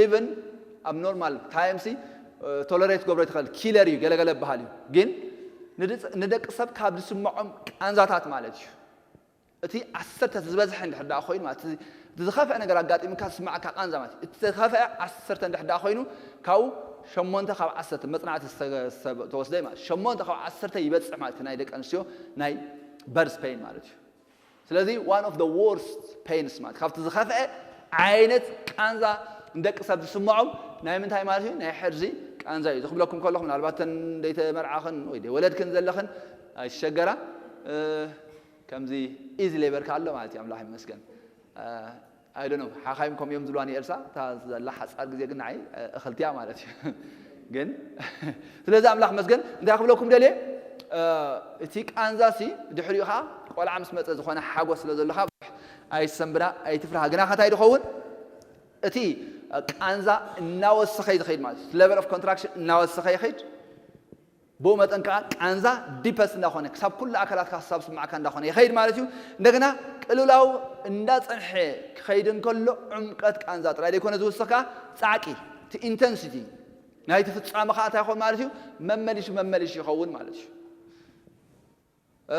ኢቨን ኣብ ኖርማል ታይምሲ ቶለሬት ገብሮ ይትኽእል ኪለር እዩ ገለገለ በሃል እዩ። ግን ንደቂ ሰብ ካብ ዝስምዖም ቃንዛታት ማለት እዩ። እቲ ዓሰርተ ዝበዝሐ እንድሕር ደኣ ኮይኑ ማለት እቲ ዝኸፍአ ነገር ኣጋጢሙካ ዝስማዓካ ቃንዛ ማለት እቲ ዝኸፍአ ዓሰርተ እንድሕር ደኣ ኮይኑ ካብኡ ሸሞንተ ካብ ዓሰርተ መፅናዕቲ ዝተወስደ ማለት ሸሞንተ ካብ ዓሰርተ ይበፅሕ ማለት ናይ ደቂ ኣንስትዮ ናይ በርዝ ፔን ማለት እዩ። ስለዚ one of the worst pains ማለት ካብቲ ዝኸፍአ ዓይነት ቃንዛ ንደቂ ሰብ ዝስምዖም ናይ ምንታይ ማለት እዩ? ናይ ሕርዚ ቃንዛ እዩ። እዚ ክብለኩም ከለኹ ምናልባት እተን ዘይተመርዓኽን ወይ ዘይወለድክን ዘለኽን ኣይትሸገራ። እ፣ ከምዚ ኢዚ ሌበር ከ ኣሎ ማለት እዩ። ኣምላኽ ይመስገን። እ፣ I don't know፣ ሓኻይም ከም እዮም ዝብልዋ ንኤልሳ፣ እታ ዘላ ሓጻር ግዜ ግን ንዓይ፣ እ፣ እኽልቲ እያ ማለት እዩ። ግን ስለዚ ኣምላኽ መስገን፣ እንታይ ክብለኩም ደልየ፣ እ፣ እቲ ቃንዛ ሲ ድሕሪኡ ኸዓ ቆልዓ ምስ መጸ ዝኾነ ሓጎስ ስለ ዘሎ ኸዓ ኣይሰንብዳ፣ ኣይትፍርሃ። ግና ኸ እንታይ ድኸውን? እቲ ቃንዛ እናወሰኸ እዩ ዝኸይድ ማለት እዩ። Level of contraction እናወሰኸ ይኸይድ። ብኡ መጠን ከዓ ቃንዛ ዲፐስ እንዳኾነ ክሳብ ኩሉ ኣካላትካ ክሳብ ስማዕካ እንዳኾነ ይኸይድ ማለት እዩ። እንደገና ቅልውላው እንዳፀንሐ ክኸይድ እንከሎ ዕምቀት ቃንዛ ጥራይ ዘይኮነ ዝውስኽ ከዓ ፃዕቂ፣ እቲ ኢንተንሲቲ ናይቲ ፍፃመ ከዓ እንታይ ይኸውን ማለት እዩ? መመሊሱ መመሊሱ ይኸውን ማለት እዩ። እ፣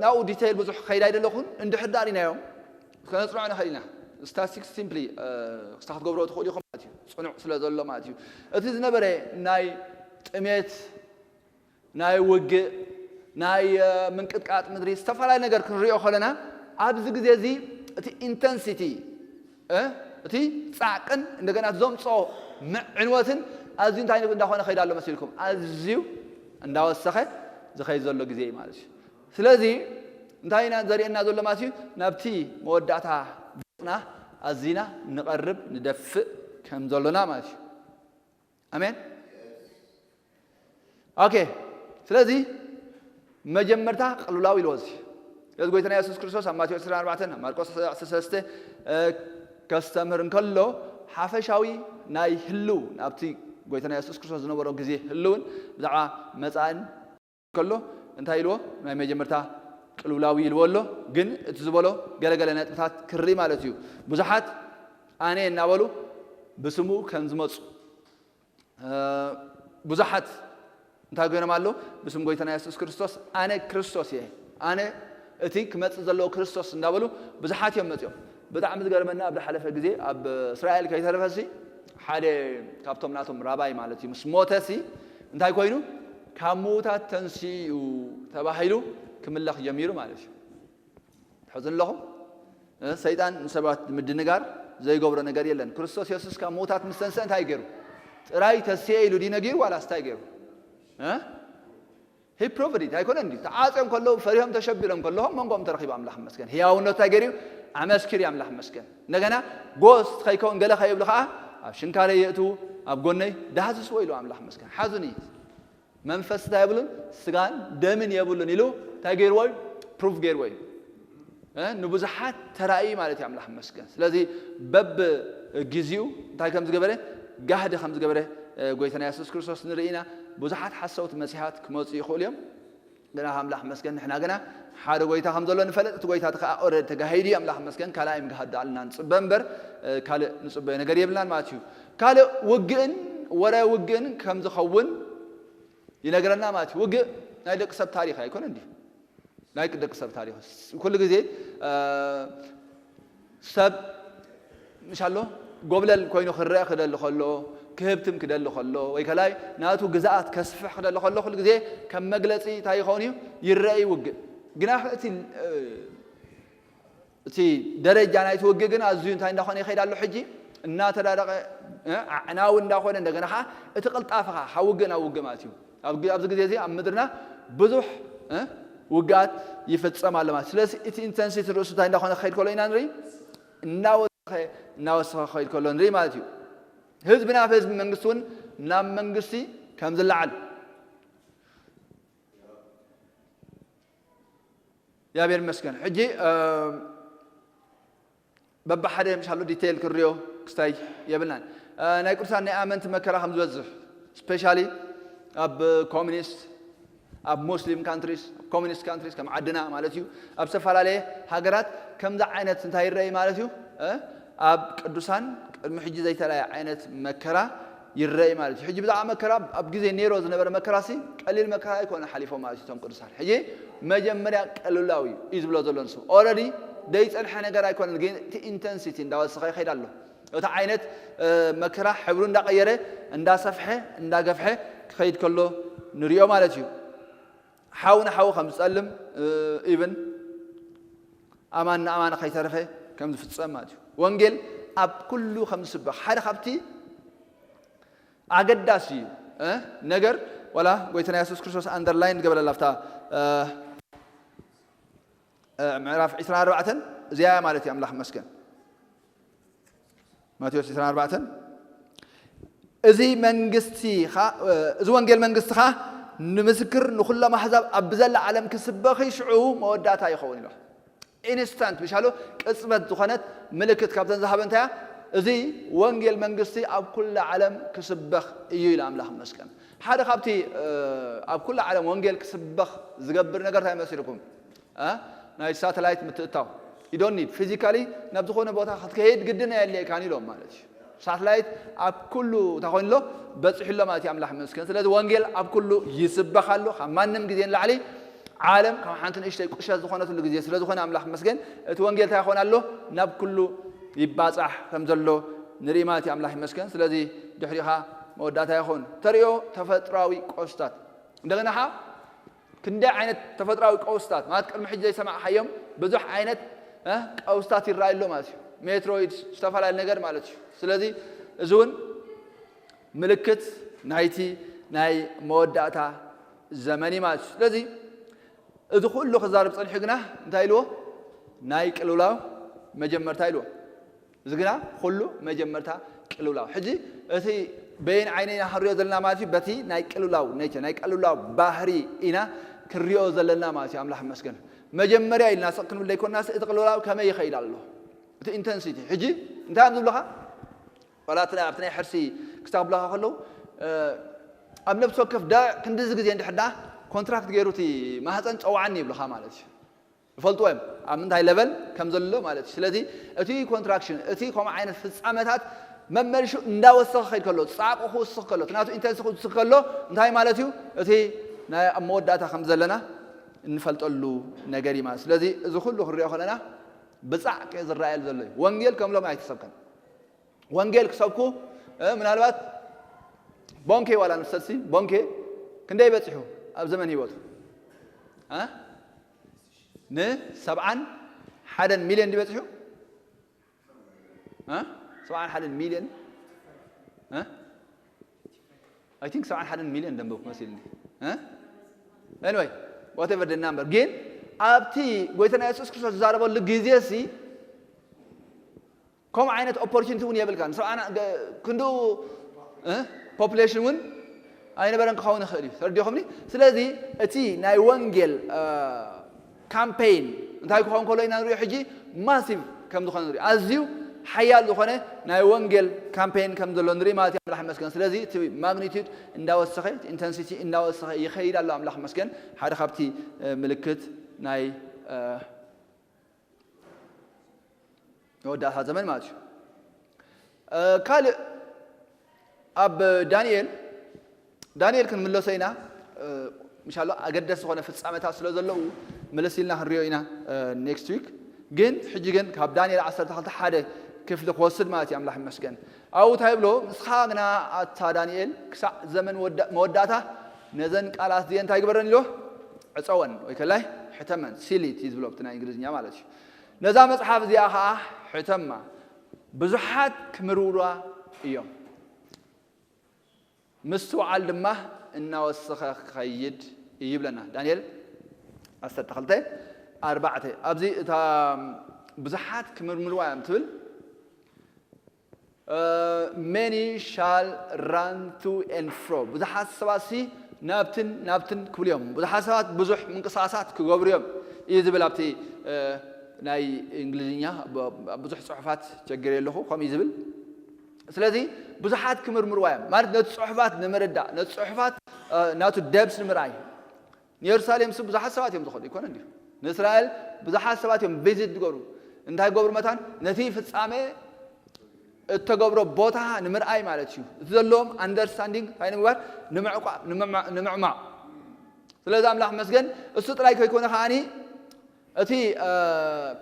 ናብኡ ዲቴይል ብዙሕ ክኸይድ ኣይደለኹን። እንድሕር ዳኣ ሪናዮም ከነፅንዖ ንኽእል ኢና። ስታቲስቲክስ ሲምፕሊ፣ እ፣ ክስታ ክትገብሮ ትኽእሉ ኢኹም ማለት እዩ። ፅኑዕ ስለ ዘሎ ማለት እዩ። እቲ ዝነበረ ናይ ጥሜት፣ ናይ ውግእ፣ ናይ፣ እ፣ ምንቅጥቃጥ ምድሪ፣ ዝተፈላለዩ ነገር ክንሪኦ ከለና ኣብዚ ግዜ እዚ እቲ ኢንተንሲቲ፣ እ፣ እቲ ጻዕቅን እንደገና ዘምጽኦ መ-፣ ዕንወትን ኣዝዩ እንታይ እንዳኾነ ከይዳ ኣሎ መሲልኩም? ኣዝዩ እንዳወሰኸ ዝኸይድ ዘሎ ግዜ እዩ ማለት እዩ። ስለዚ እንታይ ኢና ዘርእየና ዘሎ ማለት እዩ? ናብቲ መወዳእታ ገጽና ኣዚና ንቐርብ፣ ንደፍእ ከም ዘሎና ማለት እዩ። ኣሜን። ኦኬ። ስለዚ መጀመርታ ቅልውላው ኢልዎ እዚ። ስለዚ ጎይታና የሱስ ክርስቶስ ኣብ ማቴዎስ ዕስራን ኣርባዕተን፣ ኣብ ማርቆስ ዓሰርተ ሰለስተ፣ እ፣ ከስተምህር እንከሎ ሓፈሻዊ ናይ ህልው፣ ናብቲ ጎይታና የሱስ ክርስቶስ ዝነበሮ ግዜ ህልውን ብዛዕባ መጻእን ከሎ እንታይ ኢልዎ? ናይ መጀመርታ ቅልውላው ኢልዎ ኣሎ። ግን እቲ ዝበሎ ገለገለ ነጥብታት ክርኢ ማለት እዩ። ብዙሓት ኣነ እናበሉ ብስሙ ከም ዝመጹ፣ እ፣ ብዙሓት እንታይ ኮይኖም ኣለዉ? ብስም ጎይታና የሱስ ክርስቶስ፣ "ኣነ ክርስቶስ እየ፣ ኣነ እቲ ክመጽእ ዘለዎ ክርስቶስ" እንዳበሉ ብዙሓት እዮም መጺኦም። ብጣዕሚ ዝገርመና፣ ኣብ ዝሓለፈ ግዜ ኣብ እስራኤል ከይተረፈሲ፣ ሓደ ካብቶም ናቶም ራባይ ማለት እዩ፣ ምስ ሞተሲ እንታይ ኮይኑ? "ካብ ምዉታት ተንሲኡ" ተባሂሉ ክምለኽ ጀሚሩ ማለት እዩ። ትሕዝን ኣለኹም? እ፣ ሰይጣን ንሰባት ምድንጋር ዘይገብሮ ነገር የለን። ክርስቶስ የሱስ ካብ ምዉታት ምስ ተንስአ እንታይ ገይሩ? ጥራይ ተስኤ ኢሉ ድዩ ነጊሩ ዋላስ እንታይ ገይሩ? እ? He proved it፣ ኣይኮነን ድዩ? ተዓጽዮም ከለዉ፣ ፈሪሆም ተሸቢሮም ከለዉ፣ መንጎኦም ተረኺቡ ኣምላኽ ይመስገን። ህያውነቱ እንታይ ገይሩ? ኣመስኪሩ ኣምላኽ ይመስገን። እንደገና ጎስት ከይከውን ገለ ከይብሉ ኸዓ ኣብ ሽንካረይ የእትዉ፣ ኣብ ጎነይ ዳህስስዎ ኢሉ ኣምላኽ ይመስገን። ሓዙን እዩ። መንፈስ እንታይ የብሉን? ስጋን ደምን የብሉን ኢሉ እንታይ ገይርዎ እዩ? ፕሩፍ ገይርዎ እዩ። እ፣ ንብዙሓት ተራእዩ ማለት እዩ። ኣምላኽ ይመስገን። ስለዚ በብ ግዜኡ እንታይ ከም ዝገበረ፣ ጋህዲ ከም ዝገበረ፣ እ፣ ጎይታና የሱስ ክርስቶስ ንርኢ ኢና። ብዙሓት ሓሰውቲ መሲሓት ክመጹ ይኽእሉ እዮም። ግና ኣምላኽ ይመስገን፣ ንሕና ግና ሓደ ጎይታ ከም ዘሎ ንፈልጥ። እቲ ጎይታ እቲ ከኣ ኦልሬዲ ተጋሂዱ እዩ። ኣምላኽ ይመስገን፣ ካልኣይ ምግሃድ ዶ ኣለና ንጽበ እምበር፣ እ፣ ካልእ ንጽበዮ ነገር የብልናን ማለት እዩ። ካልእ ውግእን ወረ ውግእን ከም ዝኸውን ይነግረና ማለት እዩ። ውግእ ናይ ደቂ ሰብ ታሪኽ ኣይኮነን ድዩ? ናይ ደቂ ሰብ ታሪኽ። ኩሉ ግዜ፣ እ፣ ሰብ ምሽ ኣሎ ጎብለል ኮይኑ ክረአ ክደሊ ከሎ፣ ክህብትም ክደሊ ከሎ፣ ወይ ከላይ ናቱ ግዝኣት ከስፍሕ ክደሊ ከሎ፣ ኩሉ ግዜ ከም መግለጺ እንታይ ይኸውን እዩ? ይረአ እዩ ውግእ። ግና እቲ፣ እ፣ እቲ ደረጃ ናይቲ ውግእ ግን ኣዝዩ እንታይ እንዳኾነ ይኸይድ ኣሎ ሕጂ? እናተዳደቐ፣ እ፣ ኣዕናዊ እንዳኾነ፣ እንደገና ኸዓ እቲ ቅልጣፈ ኸዓ ካብ ውግእ ናብ ውግእ ማለት እዩ። ኣብ ግ-፣ ኣብዚ ግዜ እዚ ኣብ ምድርና ብዙሕ፣ እ፣ ውግኣት ይፍጸም ኣሎ ማለት። ስለዚ እቲ ኢንተንሲቲ ርእሱ እንታይ እንዳኾነ ክኸይድ ከሎ ኢና ንርኢ፣ እናወሰኸ፣ እናወሰኸ ክኸይድ ከሎ ንርኢ ማለት እዩ። ህዝቢ ናብ ህዝቢ፣ መንግስቲ እውን ናብ መንግስቲ ከም ዝለዓል። እግዚኣብሔር ይመስገን። ሕጂ፣ እ፣ በብሓደ ምሻሎ ዲቴይል ክንሪኦ ክስታይ የብልናን። እ፣ ናይ ቅዱሳን ናይ ኣመንቲ መከራ ከም ዝበዝሕ፣ ስፔሻሊ ኣብ ኮሚኒስት፣ ኣብ ሙስሊም ካንትሪስ፣ ኣብ ኮሚኒስት ካንትሪስ ከም ዓድና ማለት እዩ፣ ኣብ ዝተፈላለየ ሃገራት ከምዚ ዓይነት እንታይ ይረኣይ ማለት እዩ? እ፣ ኣብ ቅዱሳን ቅድሚ ሕጂ ዘይተለየ ዓይነት መከራ ይረኣይ ማለት እዩ። ሕጂ ብዛዕባ መከራ፣ ኣብ ግዜ ኔሮ ዝነበረ መከራሲ ቀሊል መከራ ኣይኮነ ሓሊፎም ማለት እዩ እቶም ቅዱሳን። ሕጂ መጀመርያ ቀልላው እዩ፣ እዩ ዝብሎ ዘሎ ንሱ። ኦልሬዲ ዘይጸንሐ ነገር ኣይኮነን፣ ግን እቲ ኢንተንሲቲ እንዳወሰኸ ይኸይድ ኣሎ። እቲ ዓይነት፣ እ፣ መከራ ሕብሩ እንዳቐየረ፣ እንዳሰፍሐ፣ እንዳገፍሐ ክኸይድ ከሎ ንሪኦ ማለት እዩ። ሓው ንሓው ከም ዝጸልም፣ እ፣ ኢቭን ኣማን ንኣማን ከይተረፈ ከም ዝፍጸም ማለት እዩ። ወንጌል ኣብ ኩሉ ከም ዝስበኽ፣ ሓደ ካብቲ ኣገዳሲ እዩ። እ፣ ነገር ዋላ ጎይታና የሱስ ክርስቶስ ኣንደርላይን ገበረላ ኣብታ፣ እ፣ እ፣ ምዕራፍ ዕስራን ኣርባዕተን እዚኣ ማለት እዩ። ኣምላኽ ይመስገን። ማቴዎስ ዕስራን ኣርባዕተን፣ እዚ መንግስቲ ኻ-፣ እ፣ እዚ ወንጌል መንግስቲ ኻ ንምስክር ንኹሎም ኣሕዛብ ኣብ ብዘላ ዓለም ክስበኽ እዩ፣ ሽዑ መወዳእታ ይኸውን ኢሎ። ኢንስታንት፣ ምሻሉ ቅጽበት ዝኾነት ምልክት ካብተን ዝሃበ እንታይ እያ? እዚ ወንጌል መንግስቲ ኣብ ኩላ ዓለም ክስበኽ እዩ ኢሉ ኣምላኽ ይመስገን። ሓደ ካብቲ፣ እ፣ ኣብ ኩላ ዓለም ወንጌል ክስበኽ ዝገብር ነገር እንታይ ይመስልኩም? እ? ናይ ሳተላይት ምትእታው። You don't need physically ናብ ዝኾነ ቦታ ክትከይድ ግድን ኣየድልየካን ኢሎም ማለት እዩ። ሳተላይት ኣብ ኩሉ እንታይ ኮይኑ ኣሎ? በፂሑ ኣሎ ማለት እዩ። ኣምላኽ ይመስገን። ስለዚ ወንጌል ኣብ ኩሉ ይስበኽ ኣሎ። ካብ ማንም ግዜ ንላዕሊ ዓለም ካብ ሓንቲ ንእሽተይ ቁሸት ዝኾነትሉ ግዜ ስለ ዝኾነ ኣምላኽ ይመስገን። እቲ ወንጌል እንታይ ይኾን ኣሎ? ናብ ኩሉ ይባፃሕ ከም ዘሎ ንርኢ ማለት እዩ። ኣምላኽ ይመስገን። ስለዚ ድሕሪኻ መወዳእታ ይኹን። ተርእዮ ተፈጥሯዊ ቀውስታት። እንደገና ኸዓ ክንደይ ዓይነት ተፈጥሯዊ ቀውስታት ማለት ቅድሚ ሕጂ ዘይሰማዕኻዮም ብዙሕ ዓይነት፣ እ፣ ቀውስታት ይረኣዩ ኣሎ ማለት እዩ። ሜትሮይድ፣ ዝተፈላለዩ ነገር ማለት እዩ። ስለዚ እዚ እውን ምልክት ናይቲ ናይ መወዳእታ ዘመን እዩ ማለት እዩ። ስለዚ እዚ ኩሉ ክዛረብ ጸኒሑ ግና እንታይ ኢልዎ? ናይ ቅልውላው መጀመርታ ኢልዎ። እዚ ግና ኩሉ መጀመርታ ቅልውላው። ሕጂ እቲ በየን ዓይነ ኢና ክንሪኦ ዘለና ማለት እዩ? በቲ ናይ ቅልውላው ኔቸር፣ ናይ ቅልውላው ባህሪ ኢና ክንሪኦ ዘለና ማለት እዩ። ኣምላኽ ይመስገን። መጀመርያ ኢልና ስቕ ክንብል ዘይኮንናስ እቲ ቅልውላው ከመይ ይኸይድ ኣሎ? እቲ ኢንተንሲቲ። ሕጂ እንታይ እዮም ዝብሉኻ? ዋላ እቲ ናይ፣ ኣብቲ ናይ ሕርሲ ክስታብሉኻ ከለዉ፣ እ፣ ኣብ ነፍሲ ወከፍ ዳዕ ክንድዚ ግዜ እንድሕር ደኣ ኮንትራክት ገይሩ እቲ ማህፀን ጸውዓኒ ይብሉኻ ማለት እዩ። ይፈልጥዎ እዮም ኣብ ምንታይ ለቨል ከም ዘሎ ማለት እዩ። ስለዚ እቲ ኮንትራክሽን፣ እቲ ከምኡ ዓይነት ፍጻመታት መመልሹ እንዳወሰኸ ክኸይድ ከሎ፣ ጻዕቁ ክውስኽ ከሎ፣ እቲ ናቱ ኢንተንሲ ክውስኽ ከሎ እንታይ ማለት እዩ? እቲ ናይ ኣብ መወዳእታ ከም ዘለና እንፈልጠሉ ነገር እዩ ማለት። ስለዚ እዚ ኩሉ ክንሪኦ ከለና ብጻዕቂ ዝረኣየሉ ዘሎ እዩ። ወንጌል ከም ሎም ኣይተሰብከን። ወንጌል ክሰብኩ፣ እ፣ ምናልባት ቦንኬ ዋላ ንውሰድሲ፣ ቦንኬ ክንደይ በጺሑ ኣብ ዘመን ህይወቱ? እ? ንሰብዓን ሓደን ሚልዮን ድዩ በጺሑ? እ? ሰብዓን ሓደን ሚልዮን? እ? I think ሰብዓን ሓደን ሚልዮን ደንበብኩ መሲልኒ። እ? Anyway, whatever the number። ግን ኣብቲ ጎይታና የሱስ ክርስቶስ ዝዛረበሉ ግዜ ሲ ከምኡ ዓይነት ኦፖርቹኒቲ እውን የብልካን። ሰብዓና ገ-፣ ክንድኡ፣ እ? ፖፑሌሽን እውን ኣይነበረን ክኸውን ይኽእል እዩ። ተረዲኹምኒ? ስለዚ እቲ ናይ ወንጌል፣ እ፣ ካምፔይን እንታይ ክኸውን ከሎ ኢና ንሪኦ ሕጂ? ማሲቭ ከም ዝኾነ ንሪኦ። ኣዝዩ ሓያል ዝኾነ ናይ ወንጌል ካምፔይን ከም ዘሎ ንርኢ ማለት እዩ። ኣምላኽ ይመስገን። ስለዚ እቲ ማግኒቱድ እንዳወሰኸ፣ ኢንተንሲቲ እንዳወሰኸ ይኸይድ ኣሎ። ኣምላኽ ይመስገን። ሓደ ካብቲ፣ እ፣ ምልክት ናይ፣ እ፣ መወዳእታ ዘመን ማለት እዩ። እ፣ ካልእ ኣብ ዳንኤል፣ ዳንኤል ክንምለሶ ኢና። እ፣ ምሻሎ ኣገደስ ዝኾነ ፍጻመታት ስለ ዘለዉ ምልስ ኢልና ክንሪኦ ኢና፣ እ፣ ኔክስት ዊክ። ግን ሕጂ ግን ካብ ዳንኤል ዓሰርተ ክልተ ሓደ ክፍሊ ክወስድ ማለት እዩ። ኣምላኽ ይመስገን። ኣብኡ እንታይ ይብሎ? ንስኻ ግና ኣታ ዳንኤል ክሳዕ ዘመን ወዳ-፣ መወዳእታ ነዘን ቃላት እዚአን እንታይ ግበረን ኢሎ? ዕጸወን ወይ ከላይ ሕተመን፣ ሲል ኢት እዩ ዝብሎ ብቲ ናይ እንግሊዝኛ ማለት እዩ። ነዛ መጽሓፍ እዚኣ ኸዓ ሕተማ፣ ብዙሓት ክምርምሩዋ እዮም፣ ምስትውዓል ድማ እናወሰኸ ክኸይድ እዩ ይብለና ዳንኤል ዓሰርተ ክልተ ኣርባዕተ። ኣብዚ እታ ብዙሓት ክምርምሩዋ እዮም ትብል፣ እ፣ many shall run to and fro፣ ብዙሓት ሰባት ሲ ናብትን ናብትን ክብሉ እዮም። ብዙሓት ሰባት ብዙሕ ምንቅስቓሳት ክገብሩ እዮም እዩ ዝብል ኣብቲ፣ እ፣ ናይ እንግሊዝኛ ብ-፣ ብዙሕ ጽሑፋት ቸገር የለኹ ከምኡ እዩ ዝብል። ስለዚ ብዙሓት ክምርምርዋ እዮም ማለት ነቲ ጽሑፋት ንምርዳእ፣ ነቲ ጽሑፋት፣ እ፣ ናቱ ደብስ ንምርኣይ። ንየሩሳሌም ሲ ብዙሓት ሰባት እዮም ዝኸዱ፣ ይኮነ እንዲዩ? ንእስራኤል ብዙሓት ሰባት እዮም ቪዚት ዝገብሩ። እንታይ ገብሩ መታን? ነቲ ፍጻሜ እተገብሮ ቦታ ንምርኣይ ማለት እዩ። እቲ ዘለዎም ኣንደርስታንዲንግ እንታይ ንምግባር? ንምዕቋ-፣ ንምዕማ-፣ ንምዕማቕ። ስለዚ ኣምላኽ መስገን፣ እሱ ጥራይ ከይኮነ ከዓኒ እቲ፣ እ፣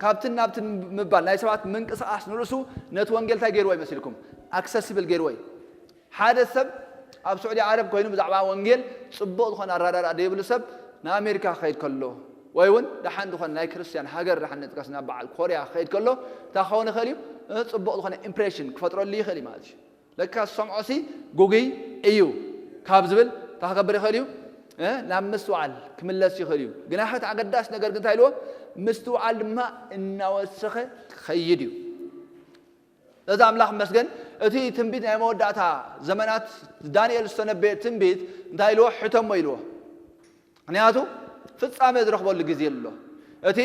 ካብትን ናብትን ምባል ናይ ሰባት ምንቅስቓስ ንርእሱ ነቲ ወንጌል እንታይ ገይርዎ ይመስልኩም? ኣክሰሲብል ገይርዎ እዩ። ሓደ ሰብ ኣብ ስዑዲ ዓረብ ኮይኑ ብዛዕባ ወንጌል ጽቡቕ ዝኾነ ኣረዳድኣ ዘይብሉ ሰብ ንኣሜሪካ ክኸይድ ከሎ ወይ እውን ደሓን ዝኾነ ናይ ክርስትያን ሃገር ደሓን ንጥቀስ ናብ በዓል ኮርያ ክኸይድ ከሎ እንታይ ክኸውን ይኽእል እዩ? እ፣ ጽቡቕ ዝኾነ ኢምፕሬሽን ክፈጥረሉ ይኽእል እዩ ማለት እዩ። ለካ ዝሰምዖ ሲ ጉጉይ እዩ። ካብ ዝብል እንታይ ክገብር ይኽእል እዩ? እ? ናብ ምስትውዓል ክምለስ ይኽእል እዩ። ግና እቲ ኣገዳሲ ነገር ግን እንታይ ኢልዎ? ምስትውዓል ድማ እናወሰኸ ክኸይድ እዩ። ነዚ ኣምላኽ መስገን። እቲ ትንቢት ናይ መወዳእታ ዘመናት ዳንኤል ዝተነበየ ትንቢት እንታይ ኢልዎ? ሕተሞ ኢልዎ። ምክንያቱ ፍጻሜ ዝረኽበሉ ግዜ ኣሎ። እቲ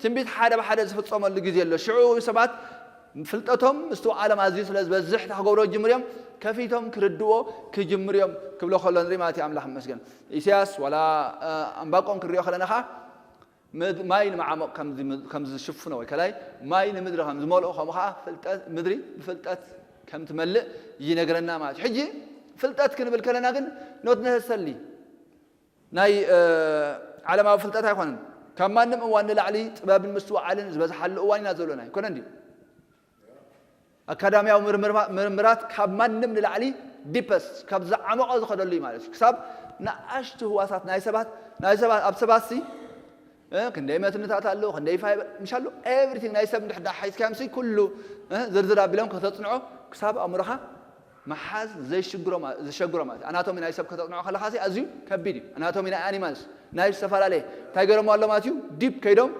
ትንቢት ሓደ ብሓደ ዝፍጸመሉ ግዜ ኣሎ። ሽዑ ሰባት ፍልጠቶም ምስትውዓሎም ኣዝዩ ስለ ዝበዝሕ እንታይ ክገብሩ ጅምርዮም? ከፊቶም ክርድዎ ክጅምሩ እዮም ክብሎ ከሎ ንርኢ ማለት እዩ። ኣምላኽ መስገን። ኢሳያስ ዋላ ኣንባቆም ክንሪኦ ከለና ከዓ ማይ ንመዓሙቕ ከም ዝሽፍኖ ወይ ከላይ ማይ ንምድሪ ከም ዝመልኦ ከምኡ ከዓ ፍልጠት ምድሪ ብፍልጠት ከም ትመልእ ይነግረና ማለት እዩ። ሕጂ ፍልጠት ክንብል ከለና ግን ኖት ነሰሰሊ ናይ ዓለማዊ ፍልጠት ኣይኮነን። ካብ ማንም እዋን ንላዕሊ ጥበብን ምስትውዓልን ዝበዝሓሉ እዋን ኢና ዘለና ኣይኮነን ድዩ? ኣካዳሚያዊ ምርምራት ካብ ማንም ንላዕሊ ዲፐስት ካብ ዝዓመቐ ዝኸደሉ እዩ ማለት እዩ። ክሳብ ንኣሽቱ ህዋሳት ናይ ሰባት ናይ ሰባት ኣብ ሰባትሲ ክንደይ መትንታት ኣለዉ፣ ክንደይ ፋይበር ምሽ ኣለዉ፣ ኤቭሪቲንግ ናይ ሰብ እንድሕዳ ሓይዝካዮምሲ ኩሉ ዝርዝር ኣቢሎም ከተፅንዖ ክሳብ ኣእምሮኻ መሓዝ ዘይሽግሮ ዘሸግሮ ማለት ኣናቶሚ ናይ ሰብ ከተፅንዖ ከለኻ ኣዝዩ ከቢድ እዩ። ኣናቶሚ ናይ ኣኒማልስ ናይ ዝተፈላለየ እንታይ ገይሮም ኣሎ ማለት እዩ። ዲፕ ከይዶም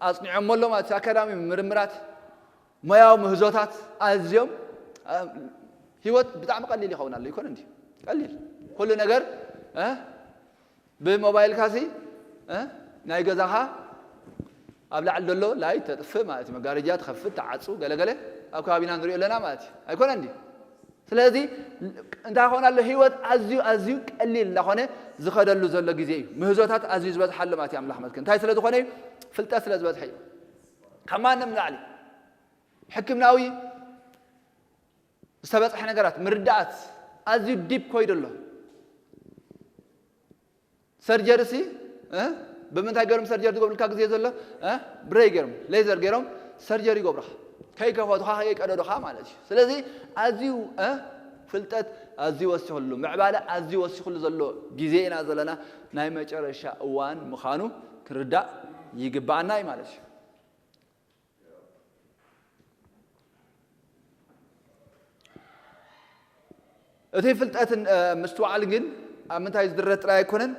ኣፅኒዖም ኣሎ ማለት ኣካዳሚ ምርምራት ሞያዊ ምህዞታት ኣዝዮም ህይወት ብጣዕሚ ቀሊል ይኸውን ኣሎ ይኮነ እንዲ ቀሊል ኩሉ ነገር ብሞባይልካ ሲ ናይ ገዛኻ ኣብ ላዕሊ ዘሎ ላይት ተጥፍእ ማለት እዩ። መጋረጃ ትኸፍት ተዓፁ ገለገለ ኣብ ከባቢና ንሪኦ ኣለና ማለት እዩ። ኣይኮነ እንዲ ስለዚ እንታይ ኾን ኣሎ ህይወት ኣዝዩ ኣዝዩ ቀሊል እንዳኾነ ዝኸደሉ ዘሎ ግዜ እዩ። ምህዞታት ኣዝዩ ዝበዝሓሉ ማለት እዩ። ኣምላኽ መስገን እንታይ ስለ ዝኾነ እዩ? ፍልጠት ስለ ዝበዝሐ እዩ። ካብ ማንም ንላዕሊ ሕክምናዊ ዝተበፅሐ ነገራት ምርዳኣት ኣዝዩ ዲፕ ኮይዱ ኣሎ። ሰርጀሪ ሲ ብምንታይ ገይሮም ሰርጀሪ ዝገብሩልካ ግዜ ዘሎ ብሬይ ገይሮም ሌዘር ገይሮም ሰርጀሪ ይገብሩኻ ከይከፈቱኻ ከይቀደዱኻ ማለት እዩ። ስለዚ ኣዝዩ ፍልጠት ኣዝዩ ወሲኽሉ ምዕባለ ኣዝዩ ወሲኽሉ ዘሎ ግዜ ኢና ዘለና። ናይ መጨረሻ እዋን ምዃኑ ክርዳእ ይግባኣና እዩ ማለት እዩ። እቲ ፍልጠትን ምስትውዓልን ግን ኣብ ምንታይ ዝድረት ጥራይ ኣይኮነን፣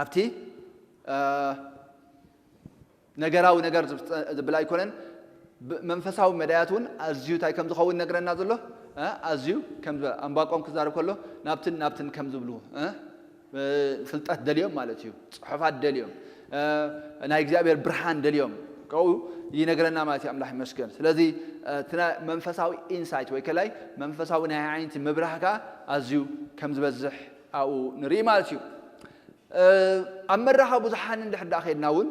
ኣብቲ ነገራዊ ነገር ዝብል ኣይኮነን። መንፈሳዊ መዳያት እውን ኣዝዩ እንታይ ከም ዝኸውን ነግረና ዘሎ ኣዝዩ ከም ኣንባቆም ክዛረብ ከሎ ናብትን ናብትን ከም ዝብሉ ፍልጠት ደልዮም ማለት እዩ። ፅሑፋት ደልዮም ናይ እግዚኣብሔር ብርሃን ደልዮም ከኡ ይነግረና ማለት እዩ። ኣምላኽ ይመስገን። ስለዚ እቲ መንፈሳዊ ኢንሳይት ወይ ከላይ መንፈሳዊ ናይ ዓይንቲ ምብራህ ከዓ ኣዝዩ ከም ዝበዝሕ ኣብኡ ንርኢ ማለት እዩ። ኣብ መራኸቢ ብዙሓን እንድሕር ዳ ከድና እውን